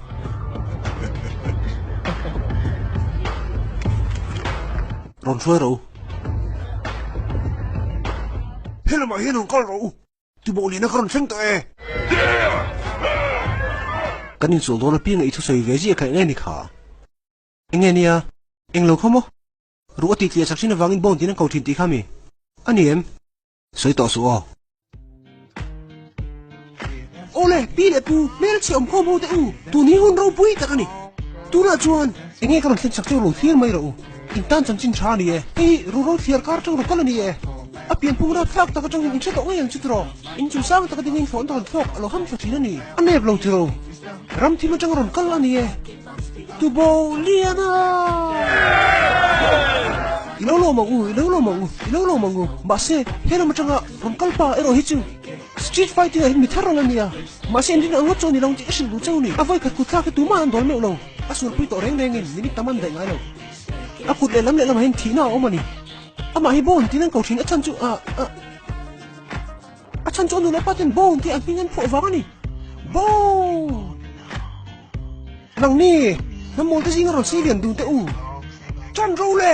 [SPEAKER 1] Rawn hruai rawh u. Helamah hian rawn kal rawh u. Tibawh liana ka rawn thleng tawh e. Kan insual dawn apiang i thusawi ve ziah kha eng nge ni kha? Enge nia? Englo kha maw? Ruh a tih tliah chak thin avangin bone tin an ko thin tih kha mi? A ni em? Sawi tawh suh aw. Awle, pi leh pu, hmelchhe awm khawm ho teh u, tun hi hun ropui tak a ni. Tunah chuan enge ka rawn thlen chak chu ro thlir mai rawh u. In tan chanchin tha a ni e. Hei hi ruhro thliar kar atang ro kal a ni e. A pianphung rapthlak tak atangin in hre tawh ngei ang chu tiraw. In chung sang taka dingin thlawh an rawn thlawk a lo ham thla thin a ni. A nep lo tiraw. Ram thim atang rawn kal a ni e. Tubo Liana! I lo lawm ang u, i lo lawm ang u, i lo lawm ang u. Mahse, he lam atanga rawn kal pa erawh hi chu Street Fighting ah hian mi thar rawn a nia. Mahse, an rin ang ngawt chu a ni lo tih ka hrilh duh cheu ni. A vawikhat kut thlak hi tumah an dawl meuh lo. A sulpui tawh reng rengin minute tam an daih ngai lo. A kut lehlam lehlamah hian thihna a awm a ni. Amah hi Bone tiin an ko thin, a chhan chu ah ah. A chhan chu a nu leh pa ten Bone tih a hming an phuah vang a ni. Bone! Nangni, hnam mawl te zinga rawn sei lian dun teh u. Ṭan ro le!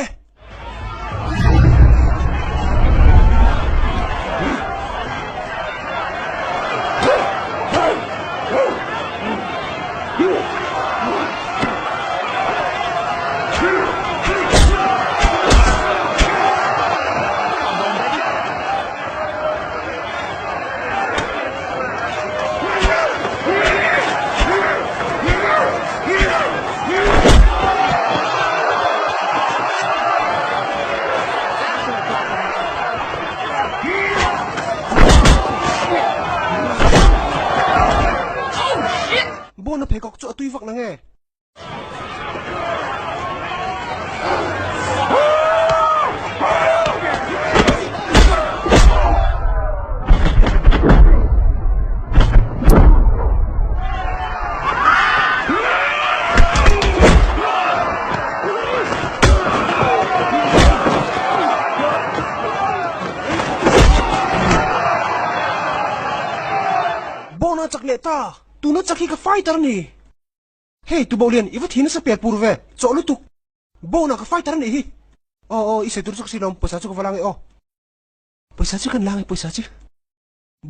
[SPEAKER 1] Bona pheikhawk chu a tui vak nange? Bona chak leh ta! Tuna chak hi ka fighter a ni! Hei Tuboh Lian, i va thi nasa per pur ve, chawh lutuk. Bone ah ka fighter a nih hi. Aw aw, i sawi tur chu ka si lawm, pawisa chu ka va lang e aw. Pawisa chu kan lang e, pawisa chu.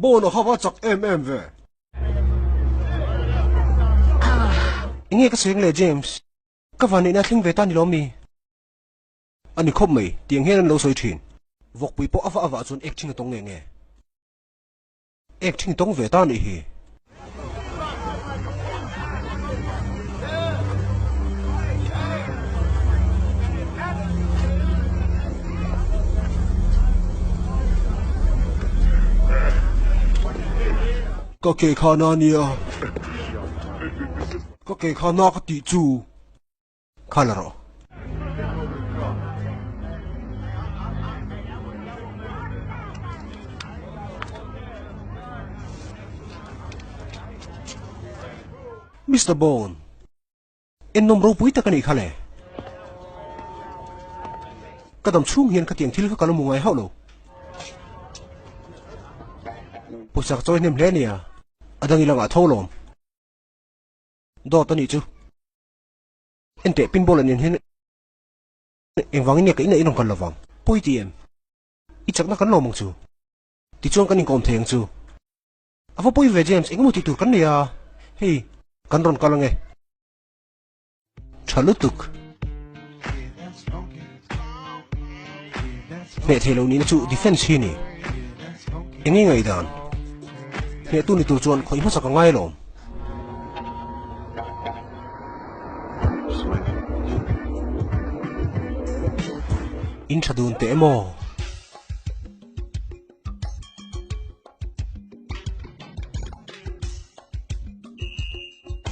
[SPEAKER 1] Bone a hava chak em em ve. Enge ka sawi ang le James, ka vanneihna a thleng ve ta ni lawm mi? A ni khawp mai, tiang hian an lo sawi thin. Vawkpui pawh a va avah chuan ek thing a tawng nge nge. Ek thing tawng ve ta nih hi. Ka ke kha na nia. Ka ke kha na ka tih chu. Kha la rawh. Mister Bond, ennawm ropui tak a nih kha le. Ka dam chhung hian khatiang thil kha ka la hmu ngai hauh lo. Pawisa ka chawi hnem hle a nia, a dang i la ngah tho lawm. Dawt a nih chu. Enteh pinball an en hian engvangin nge ka inah i rawn kal lovang? Pawi ti em? I chakna kan lawm ang chu. Tichuan kan inkawm thei ang chu. A va pawi ve James, engemaw tih tur kan nei a, hei kan rawn kal ange. Tha lutuk. Hneh thei lo nihna chu defence hi a ni. Enge ngaihdan? Hnehtu ni tur chuan khawih hmasa ka ngai alawm. In tha dun teh emaw?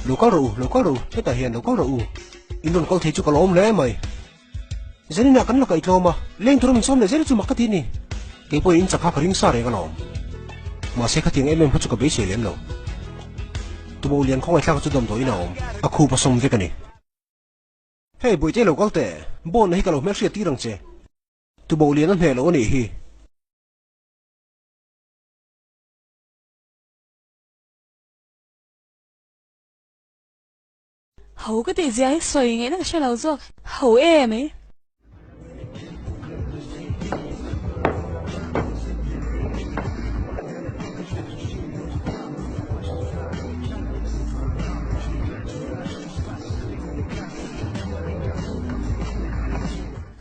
[SPEAKER 1] Lo kal rawh u, lo kal rawh u, hetah hian lo kal rawh u. In rawn kal thei chu ka lawm hle mai. Zaninah kan la kaih tlawm a, leng tura min sawm leh zel chu mak ka ti a ni. Kei pawhin in chak kha ka ring sa reng alawm. Mahse khatiang em em kha chu ka beisei lem lo. Tubo lian khawngaihthlak chu damdawiin a awm, a khup a sawm vek a ni. Hei Bawihte lo kal teh, Bond-a hi ka lo hmelhriat tir ang che. Tubo lian a hneh loh a nih hi.
[SPEAKER 2] Ho ka tih zia hi sawi ngaihna ka hre lo zawk. Ho em mai.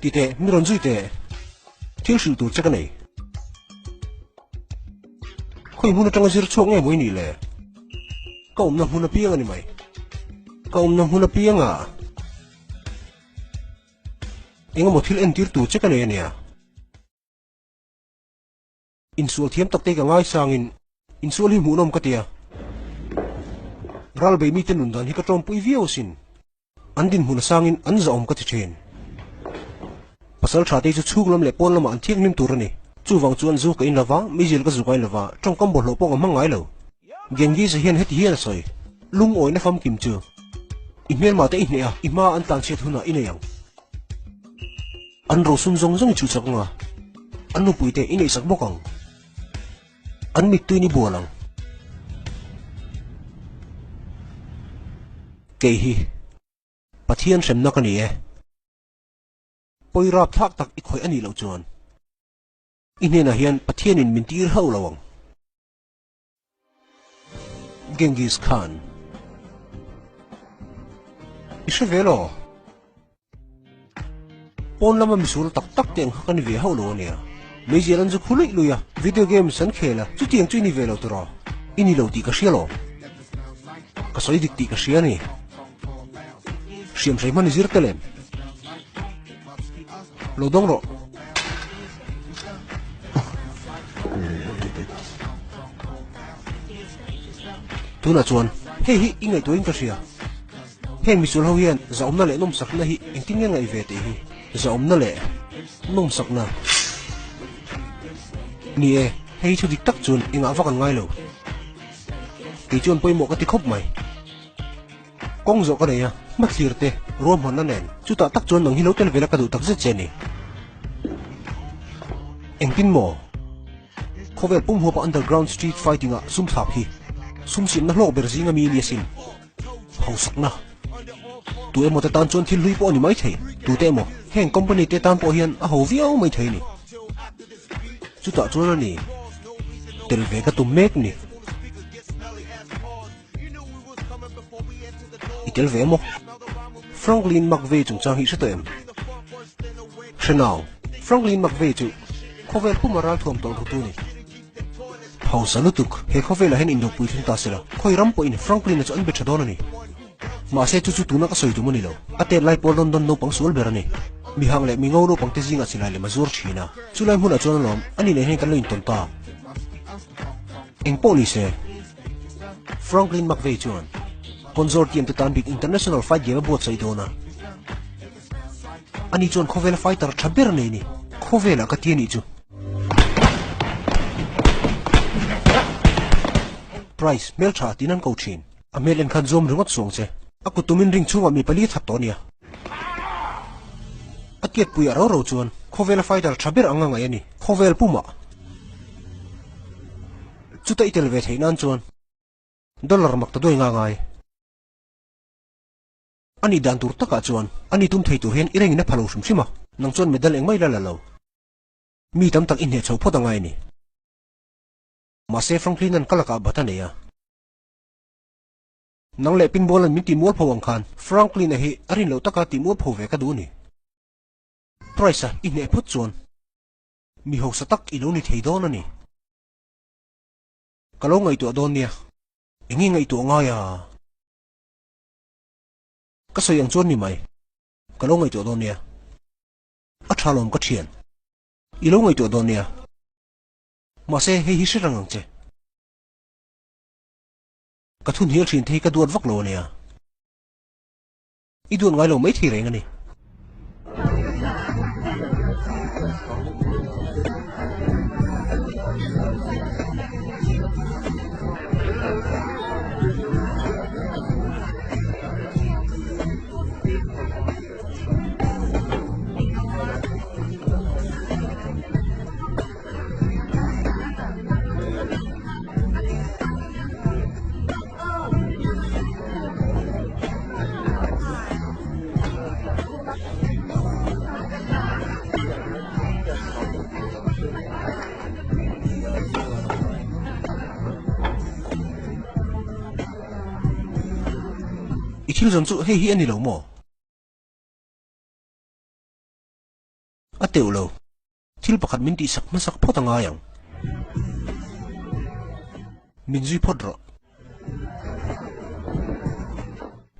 [SPEAKER 1] Ti teh, mi rawn zui teh. Thil hrilh tur che ka nei. Khawi hmun atanga zir chhuak nge maw i nih le? Ka awmna hmun apiang a ni mai. Ka awmna hmun apianga engemaw thil entir tur che ka nei a nia. Insual thiam tak te ka ngaisangin insual hi hmuhnawm ka tia. Ral bei mite nun dan hi ka tawmpui viau asin. An dinhmun a sangin an zahawm ka ti thin. Pasal tha te chu chhung lam leh pawn lamah an thianghlim tur a ni. Chuvang chuan zu ka in lova, meizial ka zu ngai lova, tawngkam bawlhhlawh pawh ka hmang ngai lo. Genghis a hian heti hian a sawi, Lungawina famkim chu i hmelmah te i hneh a, i hma an tlanchhiat hunah i nei ang. An rosum zawng zawng i chhuhchak ang a, an nupuite i neihsak bawk ang. An mittuin i bual ang. Kei hi Pathian hremna ka ni e. Pawi rapthlak tak i khawih a nih loh chuan i hnenah hian Pathianin min tir hauh lo ang. Genghis Khan. I hre ve law? Pawn lama misual tak tak te ang kha ka ni ve hauh lo ania. Meizial an zu khu luih luih a, video games an khel a, chutiang chu i ni ve lo tiraw? I ni lo tih ka hria lo. Ka sawi dik tih ka hria a ni. Hriamhrei hman i zir tel em? Lo dawng rawh. Tunah chuan hei hi i ngaihtuahin ka hria. Heng misual ho hian zahawmna leh nawmsakna hi engtin nge ngaih ve tih hi zahawmna leh nawmsakna ni e, hei hi thu dik tak chuan engah vak an ngai lo. Kei chuan pawimawh ka ti khawp mai. Kawng zawh ka nei a, hmathlir te, ruahmanna nen, chutah tak chuan nang hi lo tel vela ka duh tak zet che ni. Engtin maw? Khawvel pum huapa underground street fighting ah sum thlap hi sum siamna hlawk ber zinga mi ni asin. Hausakna. Tu emaw te tan chuan thil hlui pawh a ni mai thei. Tute emaw, heng company te tan pawh hian a ho viau mai thei a ni. Chutah chuan a ni, tel ve ka tum mek ni. I tel ve emaw? Franklin McVeigh chungchang hi i hre tawh em? Hre nau, Franklin McVeigh chu khawvel puma ralthuam tawlh rutu a ni. Hausa lutuk, he khawvelah hian indopui thleng ta sela, khawi ram pawhin Franklin-a chu an be tha dawn a ni. Mahse chu chu tuna ka sawi tum a ni lo, a tet lai pawh London naupang sual ber a ni. Mihang leh mingo naupangte zingah silai lem a zuar thin a, chulai hmunah chuan alawm a ni nen hian kan lo intawn ta. Eng pawh ni se, Franklin McVeigh chuan Consortium te tan bik International Fight Game a buatsaih dawn a. Ani chuan khawvela fighter tha ber nei ni. Khawvelah ka ti a nih chu. Price, hmeltha tiin an ko thin. A hmel en khan zuam ringawt suang che. A kut tumin ring chhungah mi pali a that tawh a nia. A tiatpuiah ro ro chuan khawvela fighter tha ber ang a ngaih a ni. Khawvel pumah. Chuta i tel ve theih nan chuan dollar mak ta duai nga ngai. A nih dan tur takah chuan a ni tum thei tur hian i rengin a pha lo hrim hrim a, nang chuan medal engmah i la la lo. Mi tam tak i hneh chho phawt a ngai a ni. Mahse Franklin-a'n ka lakah bat a nei a. Nang leh pinball-a'n min tihmual pho ang khan Franklin-a hi a rin loh taka tihmual pho ve ka duh a ni. Price-a i hneh phawt chuan mi hausa tak i lo ni thei dawn a ni. Ka lo ngaihtuah dawn nia. Eng nge ngaihtuah ngai a? Ka sawi ang chuan ni mai. Ka lo ngaihtuah dawn nia. A tha lawm ka thian. I lo ngaihtuah dawn nia. Mahse hei hi hre reng ang che. Ka thu hnial thin te hi ka duat vak lo a nia. I duat ngai lo mai thei reng a ni. I thil zawn chu hei hi a ni lo maw? A teuh lo. Thil pakhat min tihsak hmasak phawt a ngai ang. Min zui phawt rawh.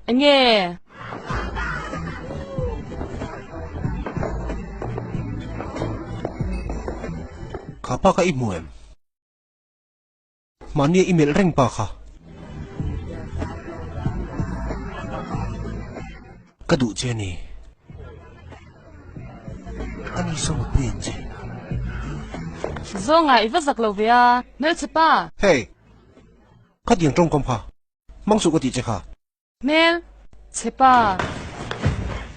[SPEAKER 2] Enge?
[SPEAKER 1] Kha pa kha i hmu em? Mahnia i melh reng pa kha. Ka duh che a ni. A ni saw mutpui ang che.
[SPEAKER 2] Zawnga i va zak lo ve a, hmelchhe pa.
[SPEAKER 1] Hey! Khatiang tawngkam kha hmang suh ka tih che kha.
[SPEAKER 2] Hmel chhe pa.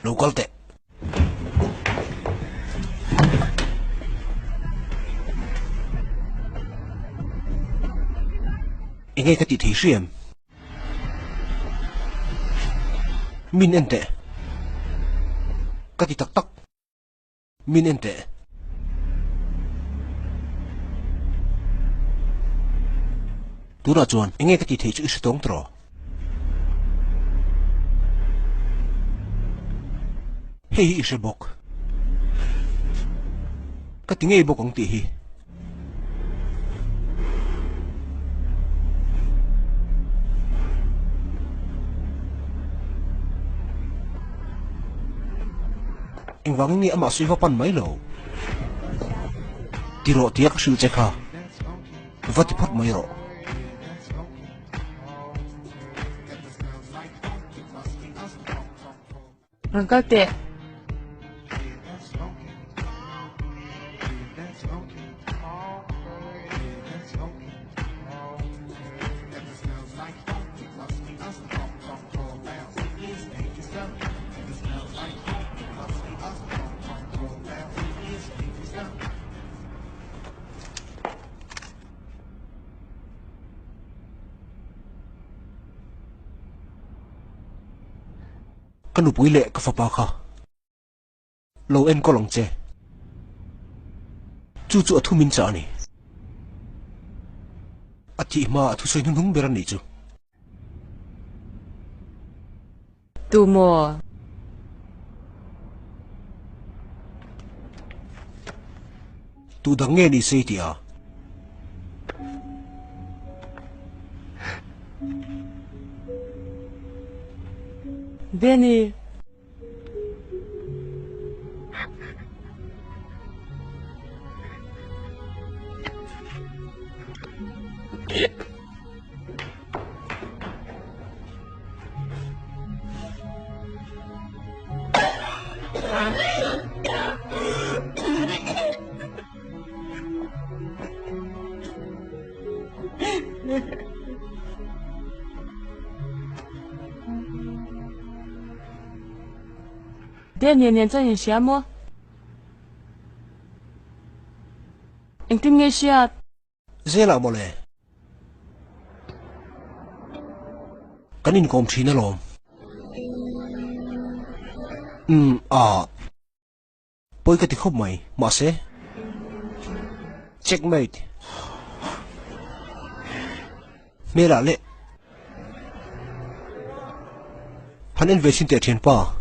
[SPEAKER 1] Lo kal teh. Enge ka tih thei hriam? Min en teh. Ka ti tak tak. Min en teh. Tunah chuan enge ka tih theih chu i hre tawng tawh? Hei hi i hre bawk. Ka ti ngei bawk ang tih hi. Engvangin nge amah suiva pan mai lo? Ti rawh tia ka hrilh che kha. Va ti phawt mai rawh.
[SPEAKER 2] Rawn kal teh.
[SPEAKER 1] Ka nupui leh ka fapa kha lo enkawl ang che. Chu chu a thumin chah a ni. A thih hma a thusawi hnuhnung ber a nih chu.
[SPEAKER 2] Tu maw?
[SPEAKER 1] Tu dang nge ni se i tih a?
[SPEAKER 2] Benny. Daniel nen chuan in hria maw? Engtin nge hriat?
[SPEAKER 1] Zelah mawle. Kan inkawm thin alawm. Umm ah. Pawi ka ti khawp mai, mahse. Checkmate. Hmelah leh. Han en ve chhin teh thianpa.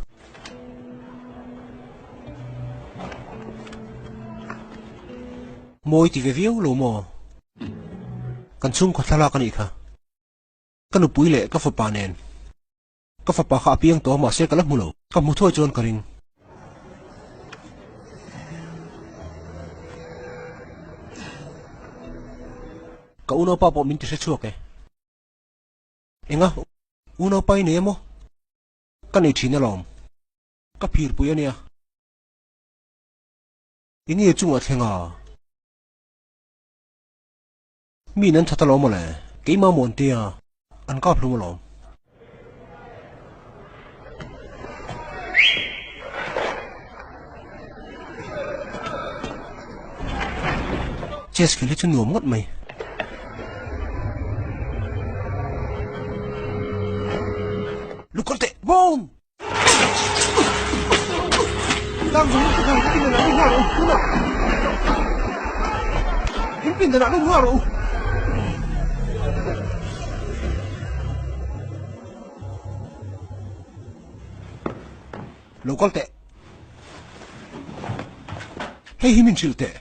[SPEAKER 1] Mawi ti ve viau lo maw? Kan chhungkaw thlalak a nih kha. Ka nupui leh ka fapa nen. Ka fapa kha a piang tawh a mahse ka la hmu lo. Ka hmu thuai chuan ka ring. Ka unaupa pawh min ti hre chhuak e. Enga? Unaupa i nei emaw? Ka nei thin alawm. Ka phirpui a nia. Enge chungah thleng a? Mi in an that alawm mawle. Keimah maw an tia? An kap hlum alawm. Chess khel hi chu nuam ngawt mai. Lukawr teh! Boom! Lo kal teh. Hei hi min hrilh teh.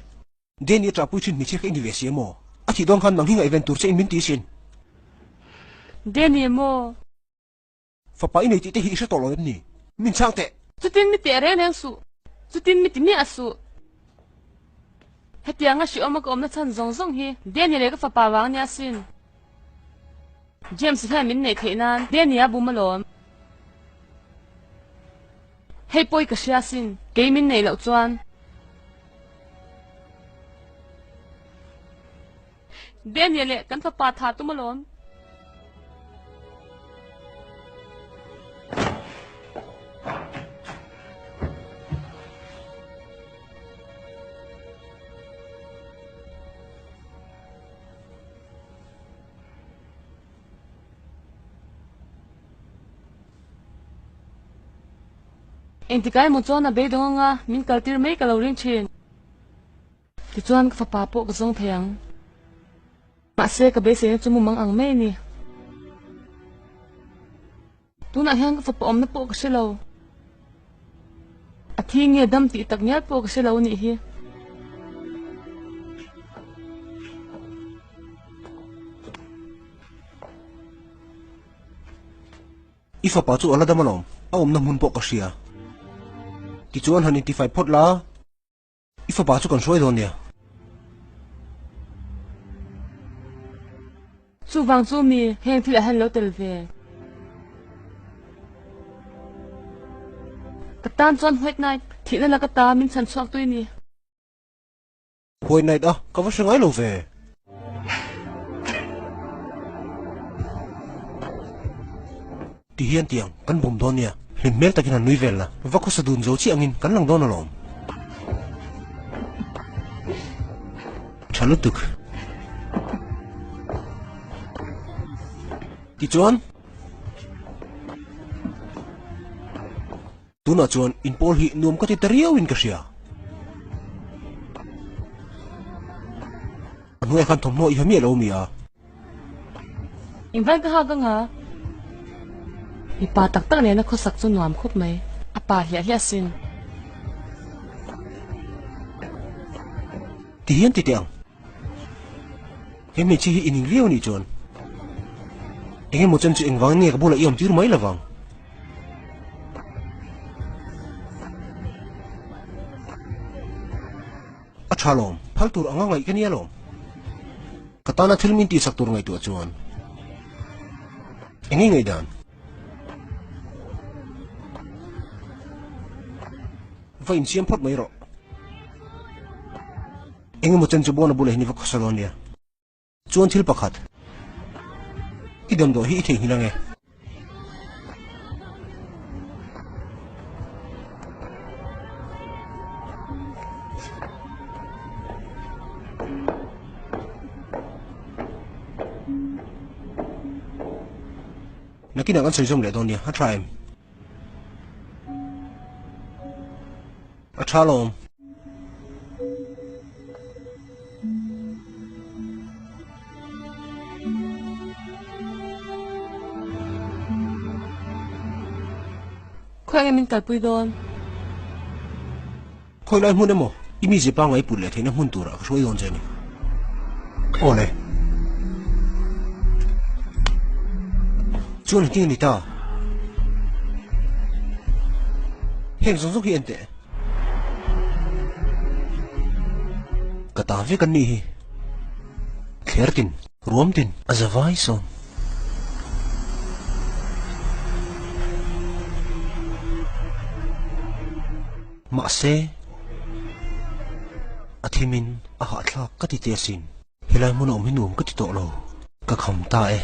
[SPEAKER 1] Danny a ṭahpui ṭhin hmeichhia kha i ni ve si a maw? A thih dawn khan nang hi ngaihven tur che in min ti sin.
[SPEAKER 2] Danny maw?
[SPEAKER 1] Fapa i nei tih te hi i hre tawh lo em ni? Min chhang teh!
[SPEAKER 2] Chutin mi teh reng reng suh. Chutin mi ti miah suh. Hetianga hrehawm a ka awmna chhan zawng zawng hi Danny leh ka fapa vang nia sin. James hian min neih theih nan Danny a bum alawm. Hei pawi ka hria sin, kei min neih loh chuan. Daniel leh kan fapa tha tum alawm. Engtikah emaw chuan a beidawng anga min kaltir mai ka lo ring thin. Tichuan ka fapa pawh ka zawng thei ang. Mahse ka beiseina chu mumang ang mai a ni. Tunah hian ka fapa awmna pawh ka hre lo. A thi nge dam tih tak ngial pawh ka hre lo a nih hi.
[SPEAKER 1] I fapa chu a la dam alawm, a awmna hmun pawh ka hria. Tichuan han intifai phawt la. I fapa chu kan hruai dawn nia.
[SPEAKER 2] Chuvang chu mi heng thil ah hian lo tel ve. Ka tan chuan White Knight thihna laka ta min chhan chhuak tui ni.
[SPEAKER 1] White Knight a, ka va hre ngai lo ve. Ti hian tiang kan bum dawn nia, hlim hmel takin han nui vel la, va khawsa dun zo chiah angin kan lang dawn alawm. Tha lutuk. Tichuan, tunah chuan inpawl hi nuam ka ti ta riauin ka hria. A hnuaiah khan thawmhnaw i ha miah lo mi a.
[SPEAKER 2] Engvan ka hak anga? Mipa tak tak nena khawsak chu nuam khawp mai. A pa hliah hliah sin.
[SPEAKER 1] Ti hian ti teh ang. He hmeichhia hi i ning viau anih chuan eng emaw chen chu engvangin nge ka bulah i awm tir mai lovang. A tha lawm, phal tur anga ngaih ka nia lawm. Ka tana thil min tihsak tur ngaihtuah chuan eng nge ngaihdan? Va insiam phawt mai rawh. Eng emaw chen chu bona bulah hian i va khawsa dawn nia. Chuan thil pakhat, i damdawi hi i theihnghilh ange. Nakinah kan sawi zawm leh dawn nia, a tha em? A tha alawm.
[SPEAKER 2] Khawi nge min kalpui dawn?
[SPEAKER 1] Khawi lai hmun emaw i mi zipa ngai put leh theihna hmun turah ka hruai dawn che a ni. Aw le. Chuan engtin a ni ta? Heng zawng zawng hi en teh. Ka ta vek an nih hi. Thler tin, ruam tin, a za vai sawn. Mahse, a thimin a hahthlak ka ti teh asin. Helai hmun a awm hi nuam ka ti tawh lo. Ka kham ta e.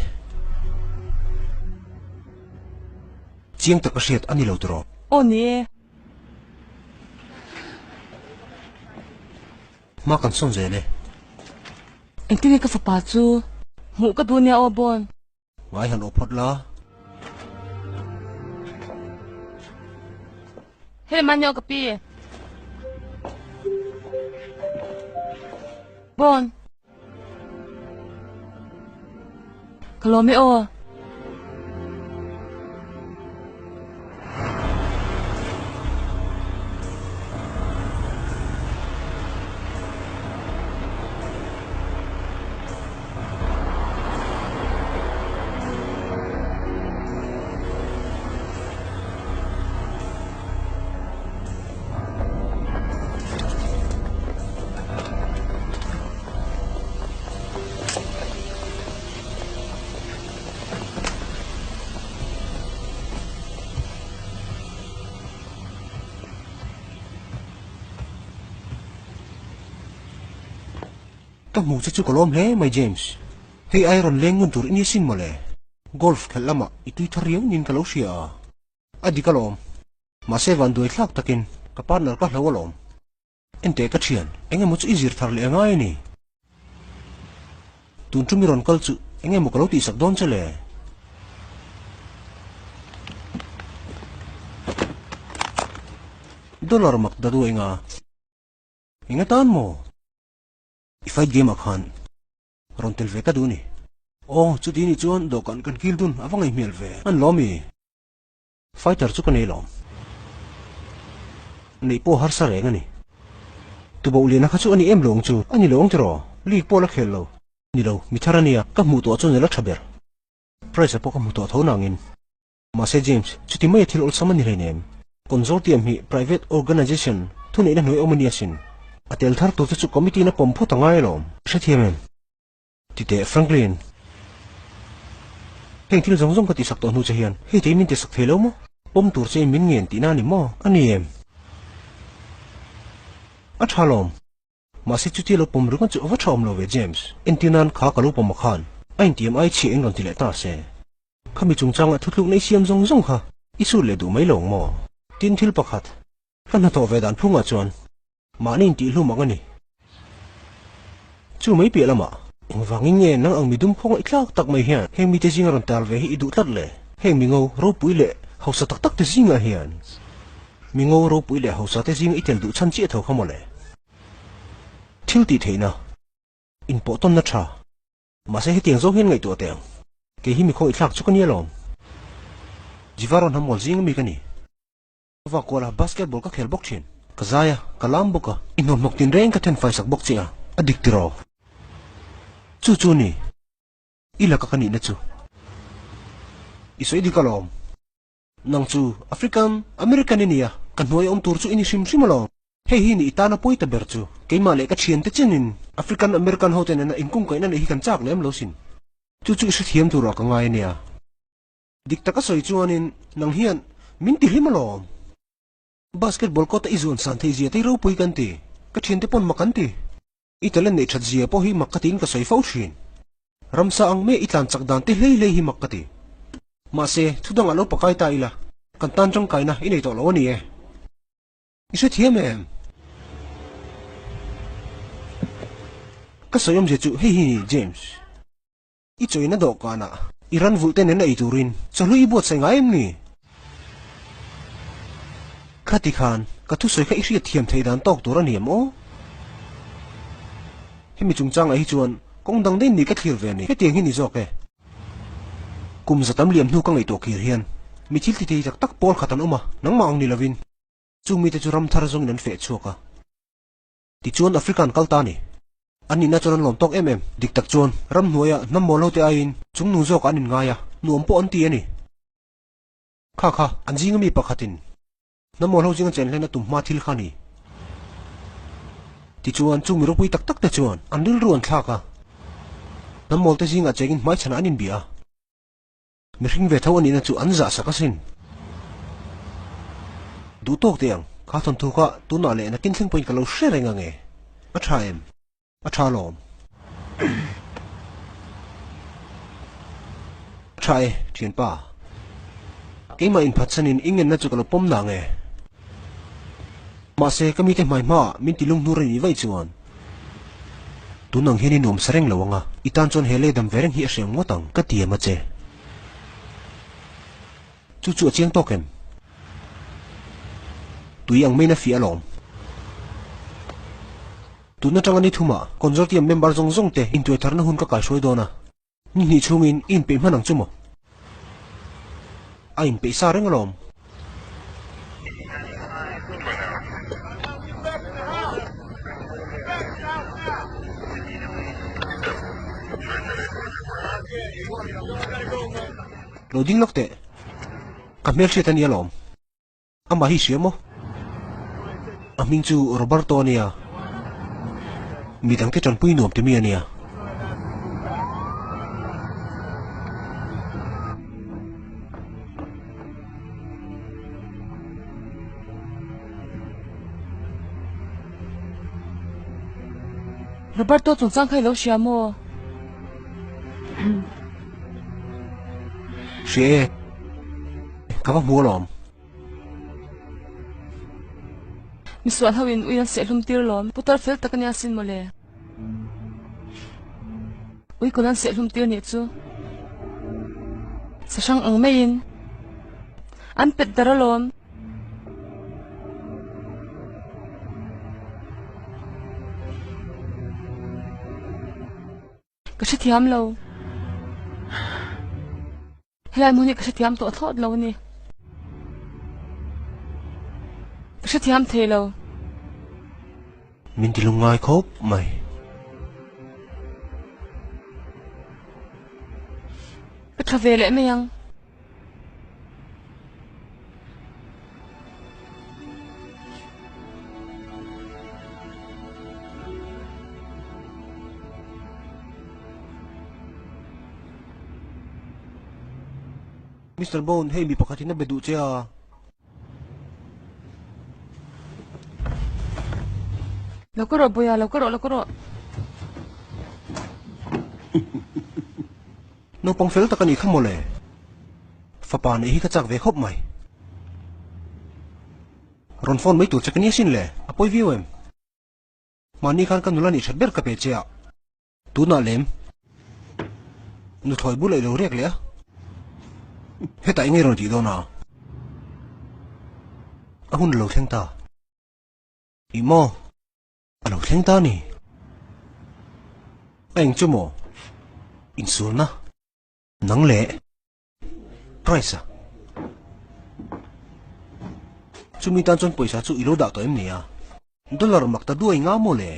[SPEAKER 1] Chiang tak a hriat a ni lo tiraw?
[SPEAKER 2] Aw ni e.
[SPEAKER 1] Hma kan sawn zel e.
[SPEAKER 2] Engtin nge ka fapa chu hmuh ka duh nia aw Bawn?
[SPEAKER 1] Ngai han aw phawt la.
[SPEAKER 2] Hei mahni aw ka pi. Bawn. Ka lawm e aw.
[SPEAKER 1] Ka hmuh che chu ka lawm hle mai James. Hei ai rawn leng ngun tur i ni sin mawle. Golf khelh lamah i tui thar riau niin ka lo hria a. A dik alawm. Mahse vanduai thlak takin ka partner ka hlo alawm. Enteh ka thian, eng emaw chu i zir thar leh angai a ni. Tun chu mi rawn kal chu eng emaw ka lo tihsak dawn che le? Dollar mak da duai nga. Eng atan maw? I fight game ah khan rawn tel ve ka duh a ni. Aw, chuti nih chuan dawhkan kan kil dun a va ngaih hmel ve. An lawm i. Fighter chu ka nei lawm. Neih pawh harsa reng a ni. Tuboh liana kha chu a ni em lo ang chu. A ni lo ang tiraw? League pawh la khel lo. Ni lo, mi thar a nia, ka hmuh tawh chuan ila tha ber. Prize-a pawh ka hmu tawh tho nangin. Mahse James, chuti maia thil awlsam a ni hleinem. Consortium hi private organization thuneihna hnuai awm a ni asin. A tel thar tur te chu committee-in a pawm phawt a ngai alawm. Hrethiam em? Titeh Franklin, heng thil zawng zawng ka tihsak tawh hnu che hian hei te min tihsak thei lo maw? Pawm tur che in min ngen tihna a ni maw? A ni em? A tha lawm. Mahse chutia lo pawm ringawt chu a va tha awm lo ve James. Entir nan kha ka lo pawm a khan a intiam ai chhiah in rawn ti leh ta se. Khami chungchanga thutlukna i siam zawng zawng kha i sut leh duh mai lo ang maw? Tin thil pakhat, ka hnathawh ve dan phungah chuan Mahni intihhlum ang a ni. Chu mai piah lamah, engvangin nge nang ang midum khawngaih tlak tak mai hian heng mite zinga rawn tal ve hi i duh tlat le? Heng mingo ropui leh hausa tak tak te zingah hian mingo ropui leh hausa te zinga i tel duh chhan chiah tho kha mawle. Thil tih theihna, inpawhtawnna tha. Mahse hetiang zawng hian ngaihtuah teh ang. Kei hi mi khawngaih thlak chu ka ni alawm. Jivaro hnam awl zinga mi ka ni. Va kuala basketball ka khel bawk thin. Ka zai a, ka lam bawk a. I hnawmhnawk tin reng ka then faisak bawk che a, a dik tiraw? Chu chu ni, i laka ka nihna chu. I sawi dik alawm. Nang chu African American i ni a, ka hnuai awm tur chu i ni hrim hrim alawm. Hei hi ni i tana pawi ta ber chu. Keimah leh ka thiante chenin African American ho te nena inkungkaihna neih hi kan chak lem lo sin. Chu chu i hrethiam turah ka ngai a nia. Dik taka sawi chuanin nang hian min ti hlim alawm. Basketball court a i zuan san theih zia te hi ropui kan ti. Ka thiante pawn mak an ti. I talent neih that zia pawh hi mak ka tiin ka sawi fo thin. Ramsa ang mai i tlan chak dan te hlei hlei hi mak ka ti. Mahse, thu dangah lo pakai ta ila, kan tan tangkaina i nei tawh lo a ni e. I hrethiam em? Ka sawi awmzia chu hei hi ni, James. I chawina dawhkanah i ran vulh te nen a ei turin chawhnu i buatsaih ngai em ni? Khati khan ka thusawi kha i hriat thiam theih dan tawk tur a ni em aw? Hemi chungchangah hi chuan kawng dang daih ni ka thlir ve ni. Hetiang hi ni zawk e. Kum za tam liam hnu ka ngaihtuah kir hian mi thil ti thei tak tak pawl khat an awm a, nangmah ang ni lovin chung mite chu ram thar zawngin an feh chhuak a. Tichuan Africa an kal ta a ni. An nihna chuan an lawm tawk em em. Dik tak chuan ramhnuaia hnam mawl ho te aiin chungnung zawkah an inngai a, nuam pawh an ti a ni. Kha kha, an zinga mi pakhatin hnam mawl ho zinga chen hlen a tum hma thil kha a ni. Tichuan chung mi ropui tak tak te chuan an rilru an thlak a, hnam mawl te zingah chengin hmaichhanah an inbia a. Mihring ve tho a nihna chu an zah sak asin. Duh tawk teh ang, kha thawnthu kha tunah leh nakin thleng pawhin ka lo hre reng ange. A tha em? A tha alawm. A tha e, thianpa. Keimah inphatsanin i ngenna chu ka lo pawm nang e. Mahse, ka mite hmai hmaah min ti lunghnur a nih vaih chuan tun ang hian i nuam sa reng lo ang a, i tan chuan he lei dam ve reng hi a hriam ngawt ang, ka ti em a che. Chu chu a chiang tawk em? Tui ang maiin a fiah alawm. Tun atanga ni thumah Consortium member zawng zawng te intuai tharna hun ka kaihruai dawn a. Ni hnih chhungin i inpeih hman ang chu maw? A inpeih sa reng alawm. Lo ding lawk teh. Ka hmelhriat a ni alawm. Amah hi hria maw? A hming chu Roberto a nia. Mi dangte tanpui nuam ti mi a nia.
[SPEAKER 2] Roberto chungchang kha i lo hria maw?
[SPEAKER 1] Hria e, ka va hmu alawm.
[SPEAKER 2] Misual ho in ui an sehhlum tir lawm. Putar fel tak a nia sin mawle. Ui kawn an sehhlum tir nih chu. Sahrang ang maiin an pet dar alawm. Ka hrethiam lo. Helai hmun hi ka hrethiam tawh thlawt lo a ni. Ka hrethiam thei lo.
[SPEAKER 1] Min ti lungngai khawp mai.
[SPEAKER 2] Ka tha ve leh mai ang.
[SPEAKER 1] Mister Bond, hei mi pakhat in a be duh che a.
[SPEAKER 2] Lo ka rawh Boya, lo ka rawh, lo ka rawh.
[SPEAKER 1] Naupang fel tak a nih kha mawle. Fapa neih hi ka chak ve khawp mai. Rawn phone mai tur che ka nia sin le, a pawi viau em? Mahni khan ka nula nih that ber ka pe che a, tunah lem nuthlawi bulah i lo riak leh a, hetah eng nge rawn tih dawn a? A hun a lo thleng ta. Ih maw? A lo thleng ta ni. A eng chu maw? Insualna nang leh Price a. Chumi tan chuan pawisa chu i lo dah tawh em ni a? Dollar mak ta duai nga maw le?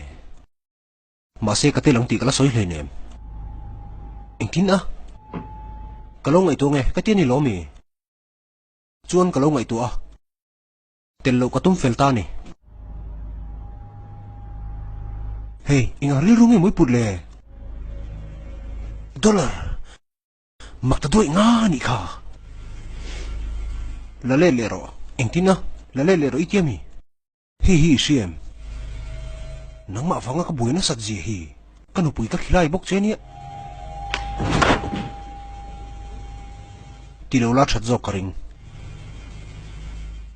[SPEAKER 1] Mahse ka tel ang tih ka la sawi hleinem. Engtin a? Ka lo ngaihtuah nge ka ti a ni lo mi? Chuan ka lo ngaihtuah a. Tel loh ka tum fel ta a ni. Hei, engah rilru nge mawi put le? Dollar mak ta duaih nga a nih kha. La let leh rawh. Engtin a? La let leh rawh i tia mi? Hei hi i hria em? Nangmah vanga ka buai nasat zia hi ka nupui ka khilai bawk che nia. Ti lo la that zawk ka ring.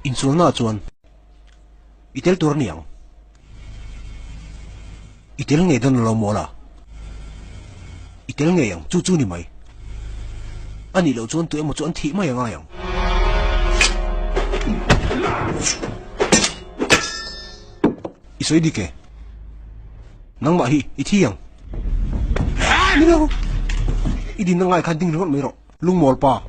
[SPEAKER 1] Insualnaah chuan i tel tur a ni ang. I tel ngei dawn lo maw la? I tel ngei ang, chu chu ni mai. A nih loh chuan tu emaw chu an thih mai a ngai ang. I sawi dik e. Nangmah hi i thi ang. Ni lo. I dinna ngai khan ding ringawt mai rawh. Lungmawl pa.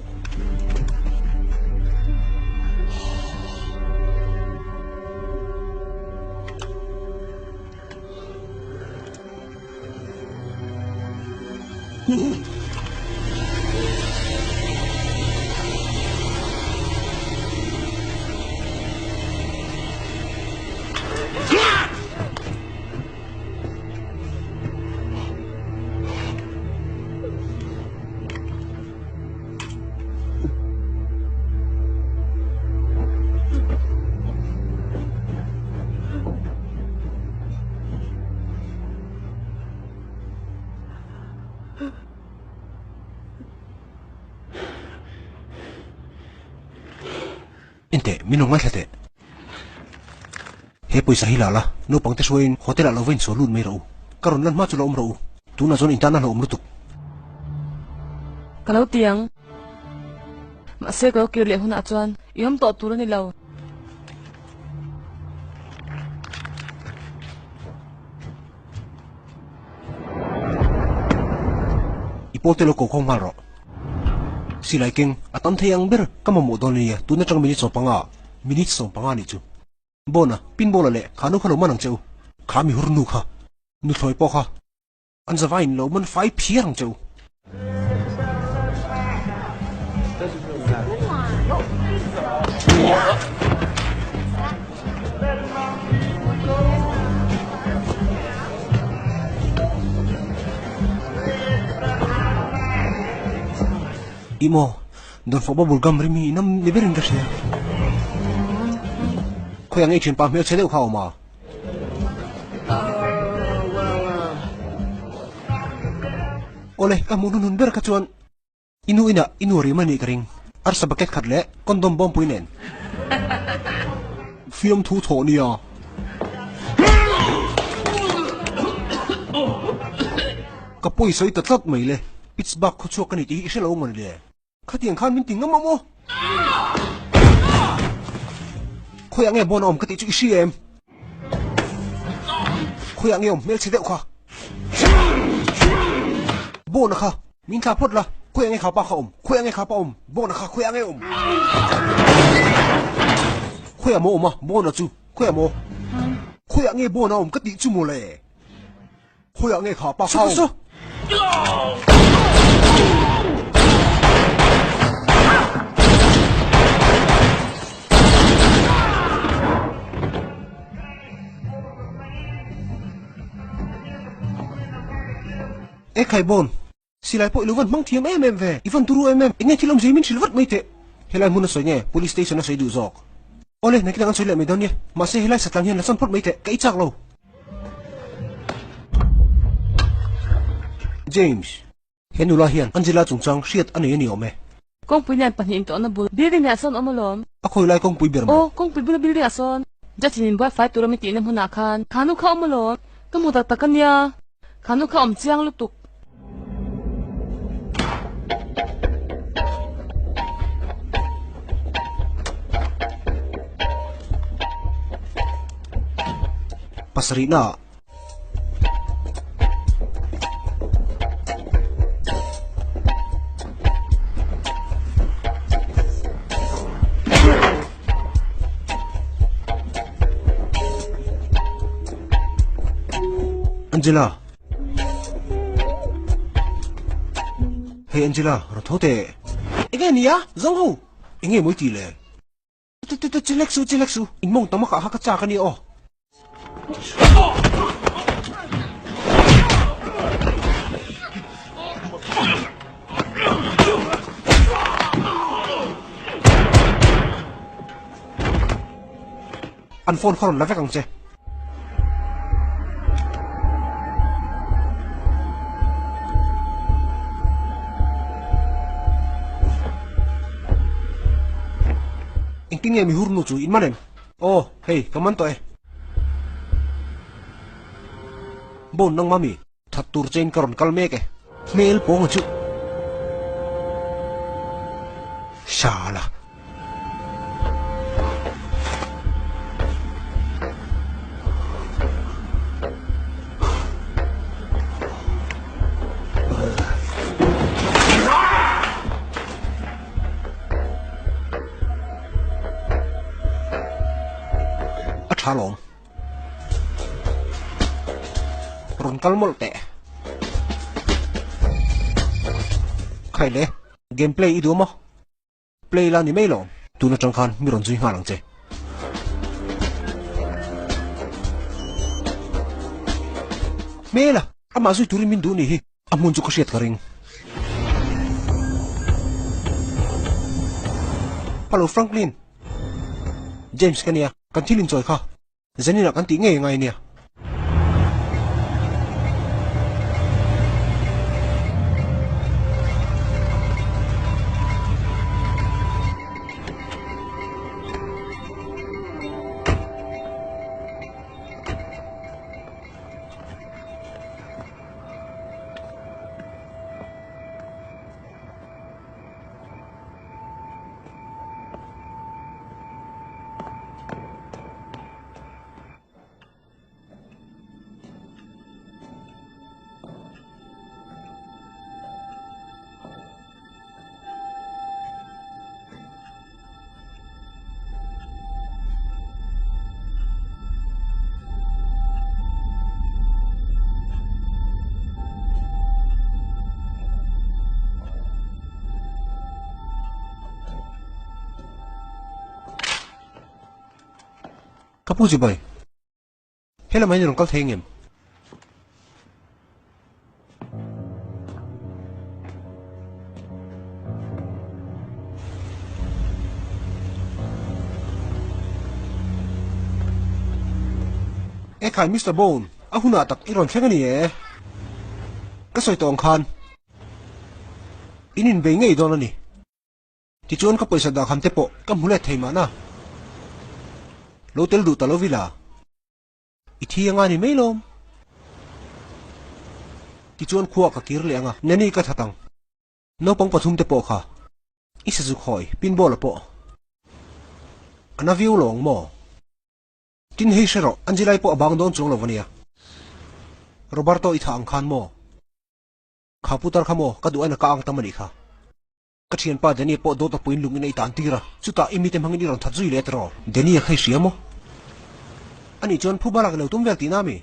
[SPEAKER 1] Enteh, min lo ngaithla teh. He pawisa hi la la, naupang te hruaiin hotel ah lo va insual lut mai rawh u. Ka rawn lan hma chu lo awm rawh u. Tunah chuan in tan a hlauhawm lutuk.
[SPEAKER 2] Ka lo ti ang. Mahse ka lo kir leh hunah chuan i awm tawh tur a ni lo.
[SPEAKER 1] I pawl te lo ko khawm nghal rawh. Silai keng, a tam thei ang ber ka mamawh dawn a nia, tun atang minute 15, minute 15 nih chu. Bona, pinball-a leh kha nu kha lo man ang che u. Kha mi hur nu kha, nuthlawi pawh kha an zavaiin lo man fai phiar ang che u. Ih maw, Dawnfawh bubble gum rim hi inam ni berin ka hria. Khawi ang ei thianpa hmelchhe deuh kha a awm a. Awle, ka hmuh hnunhnun ber kha chuan i nu inah i nu rim a nih ka ring. Arsa bucket khat leh condom bawmpui nen. Fiamthu thawh nia. Ka pawisawi ta tlat mai le. Pittsburgh khawchhuak ka ni tih hi i hre lo maw le? Khatiang khan min ti ngam ang aw. Khawiah nge bawn a awm ka tih chu i hria em? Khawiah nge awm hmelchhe deuh kha? Bawn a kha, min thlah phawt la, khawiah nge kha pa kha awm? Khawiah nge kha pa awm? Bawn a kha khawiah nge awm? Khawiah maw awm a, bawn a chu khawiah maw? Khawiah nge bawn a awm ka tih chu mawle? Khawiah nge kha pa kha awm? E khai bawn, silai pawh i lo van hmang thiam em em ve, i van turu em em, enge thil awm zei min hrilh vat mai teh. Helai hmun a sawi nge police station a sawi duh zawk. Awle, nakin ang an sawi leh mai dawn nia, mahse helai satlang hian la sawn phawt mai teh, ka i chak lo. James, he nula hian Angela chungchang hriat a nei a ni awm e.
[SPEAKER 2] Kawngpui nen pahnihin tawhna bul building ah sawn awm alawm.
[SPEAKER 1] A khawi lai kawngpui ber maw?
[SPEAKER 2] Aw, kawngpui bula building ah sawn. Judge in inbuai fai tur a mi tihna hmunah khan khanu kha awm alawm. Ka hmu tak tak a nia, khanu kha awm chiang lutuk.
[SPEAKER 1] Pasarihna Angela Hey Angela, rawn tho teh. Enge nia, zawng ho. Enge mawi tih le? Te te te chelek su chelek su, in mawng tam a kah kha ka chak a nia aw. An phone kha rawn la vek ang che. Engtin nge mihur nu chu in man em? Aw, hei ka man tawh e. Bone nangmah mi that tur chein ka rawn kal mek e. Hmel pawnga chu Shala. A tha lawm. Rawn kal mawlh teh. Khai le, game play i duh maw? Play la ni mai lawm. Tun atang khan mi rawn zui nghal ang che. Hmela, amah zui turin min duh ni hi. A hmun chu ka hriat ka ring. Hello Franklin. James ka nia, kan thil inchawi kha. Zaninah kan tih ngei ngai nia. Ka pu chibai, helamah hian i rawn kal thei ngem? Ekhai Mister Bone, a hunah tak i rawn thleng a ni e. Ka sawi tawh ang khan. In inbei ngei dawn a ni. Tichuan ka pawisa dah kham te pawh ka hmu let thei mahna. Lo tel duh ta lo vila. I thi anga ni mai lawm. Tichuan khua ka kir leh anga Nanny ka that ang. Naupang pathum te pawh kha i sazu khawi pinball a pawh a na viau lo ang maw? Tin hei hre rawh, Angela-i pawh a bang dawn chuang lo ania. Roberto i thah ang khan maw? Kha putar kha maw? Ka duh aina ka ang tam anih kha. Ka thianpa Danny pawh dawt a puin lung in a i tan tir a, chutah i mite hmangin i rawn that zui leh tiraw? Danny a kha i hria maw? Anih chuan phu balak i lo tum vel tihna ami?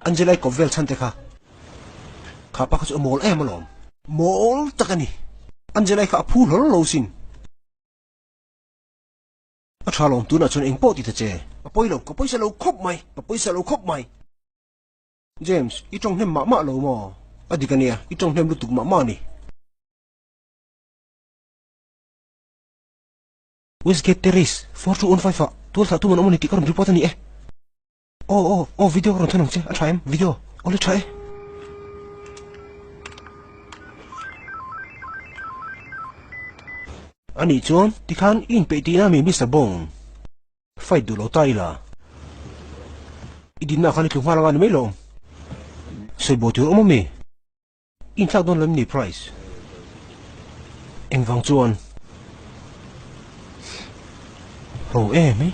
[SPEAKER 1] Angela-i kawp vel chhan te kha. Kha pa kha chu a mawl em alawm. Mawl tak a ni. Angela-i kha a phu hlawl lo sin. A tha lawm tunah chuan engpawh ti ta che. Ka pawi lo, ka pawisa lo khawp mai, ka pawisa lo khawp mai. James, i tawng hnem mah mah lo maw? A dik a nia, i tawng hnem lutuk mah mah a ni. Westgate Terrace, 4215 ah tualthah tum an awm a ni tih ka rawn report a ni e. Aw aw aw video ka rawn thawn ang che, a tha em video? Aw le tha e. Anih chuan tikhan i inpeih tihna mi Mister Bone? Fight duh lo ta ila. I dinna khan i tlu nghal anga ni mai lo. Sawi bo tur awm ami? I inthlak dawn lo em ni Price? Engvang chuan? Ho em i?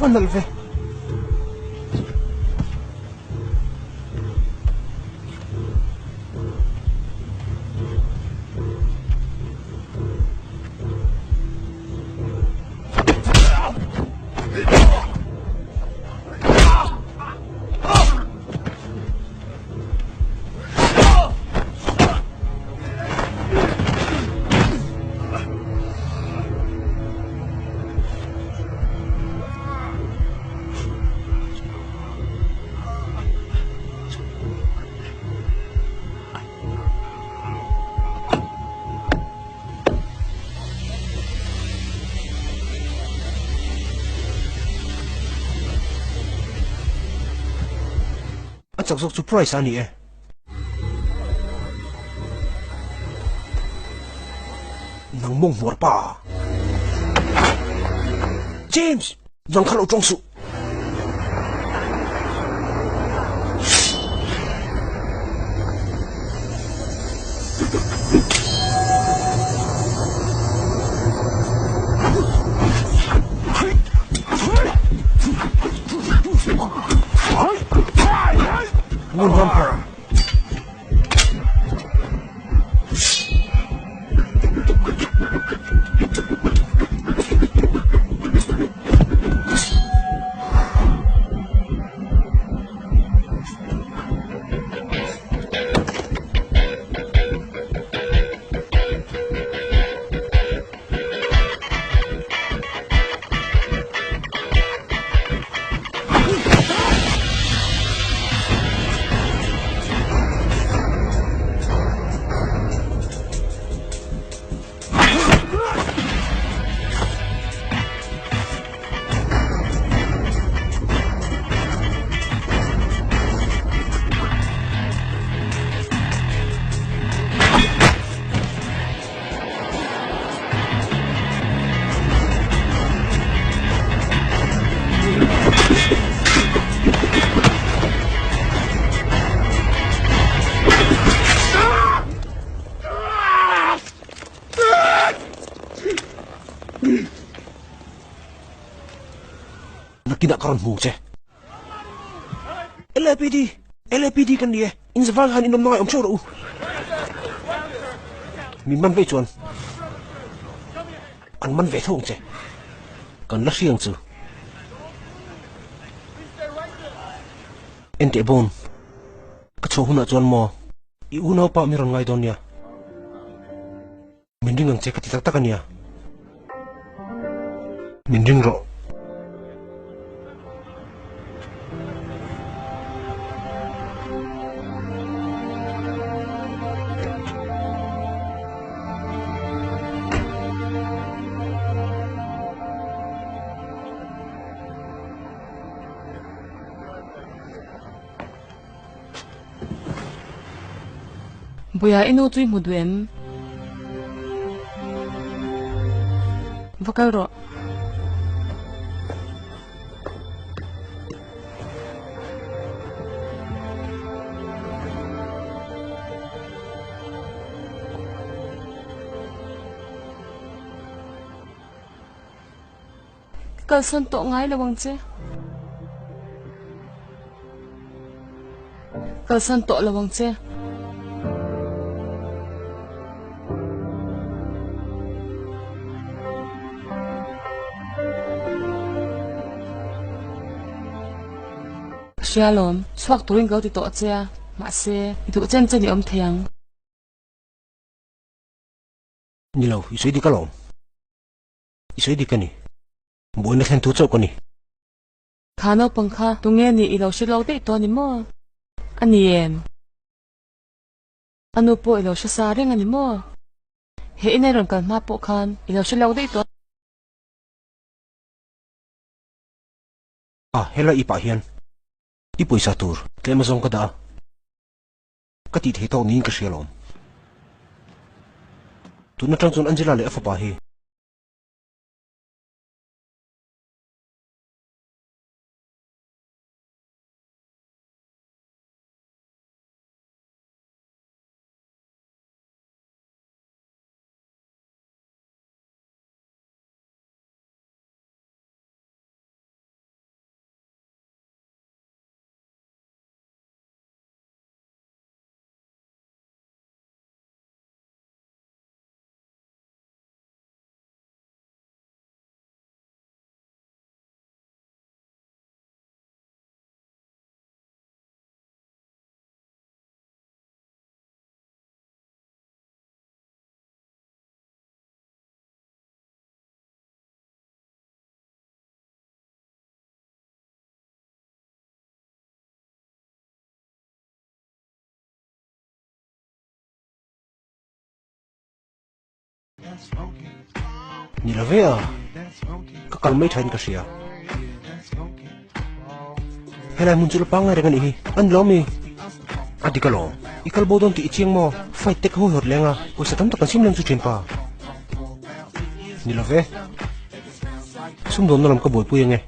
[SPEAKER 1] Va nalh ve. chak zawk chu Price a ni e. Nang mawng hmuar pa. James! Nang kha lo tawng suh. Ngun ram phar. Nakinah ka rawn hmu che. LAPD! LAPD kan ni e, in zaval khan in awm na ngai awm theuh rawh u. Min man vei chuan an man ve tho ang che. Kan la hriang chu. Enteh Bone, ka chhuah hunah chuan maw i unaupa mi rawn ngai dawn nia. Min ring ang che ka ti tak tak a nia. Min ring rawh.
[SPEAKER 2] Buia i nu chu i hmu duh em? Va kal rawh. Ka kalsawn tawh ngai lo ang che. Kalsawn tawh lo ang che. Ka hria alawm, chhuak turin ka lo ti tawh che a, mahse, i duh chen chen i awm thei ang.
[SPEAKER 1] Ni lo, i sawi dik alawm. I sawi dik a ni. Buaina thlen tu chauh ka ni.
[SPEAKER 2] Kha naupang kha tunge nih i lo hre lo daih tawh a ni maw? A ni em? A nu pawh i lo hre sa reng a ni maw? He inei rawn kal hma pawh khan i lo hre lo daih tawh.
[SPEAKER 1] A, helai i pah hian i pawisa tur tlem azawng ka dah a. Ka tih thei tawk niin ka hria alawm. Tun atang chuan Angela leh a fapa hi. Ni lo ve a, ka kal mai thain ka hria. Helai hmun chu la pangngai reng a nih hi, an lawm i. A dik alawm. I kal bo dawn tih i chiang maw? Fight te ka hawi hawt leng a, pawisa tam tak kan sim leng chu ṭhianpa. Ni lo ve. Sumdawnna lam ka buaipui ange.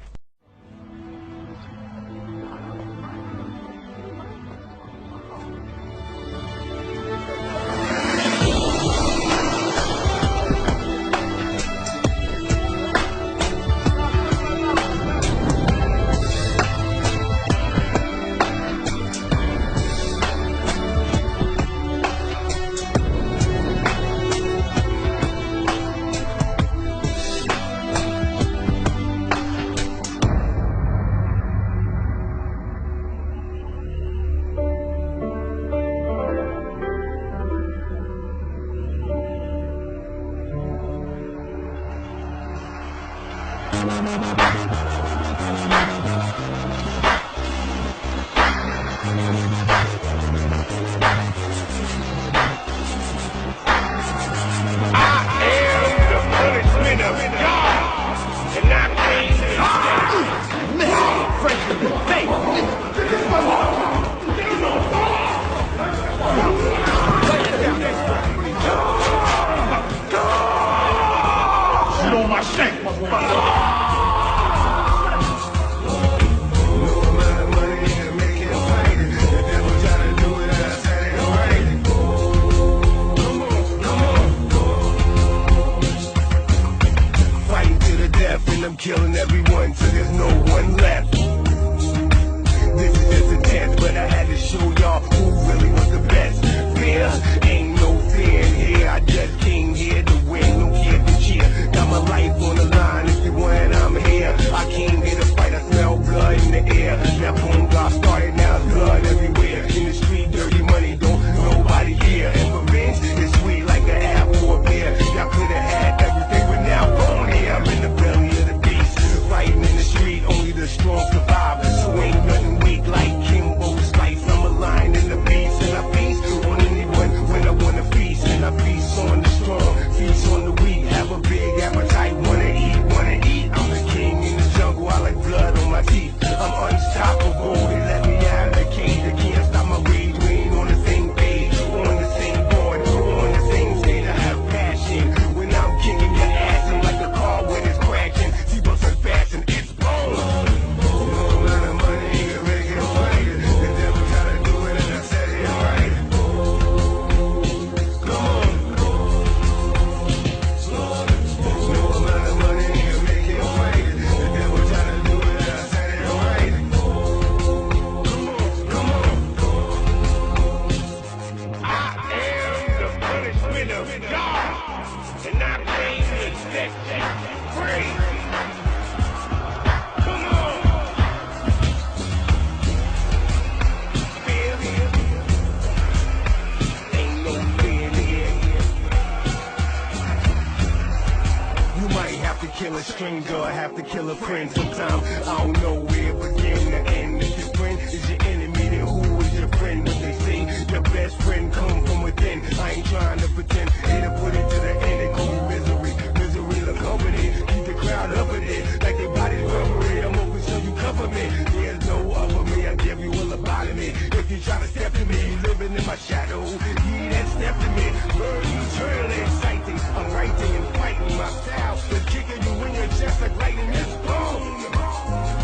[SPEAKER 4] Fighting my style, but kicking you in your chest like lightning is boom.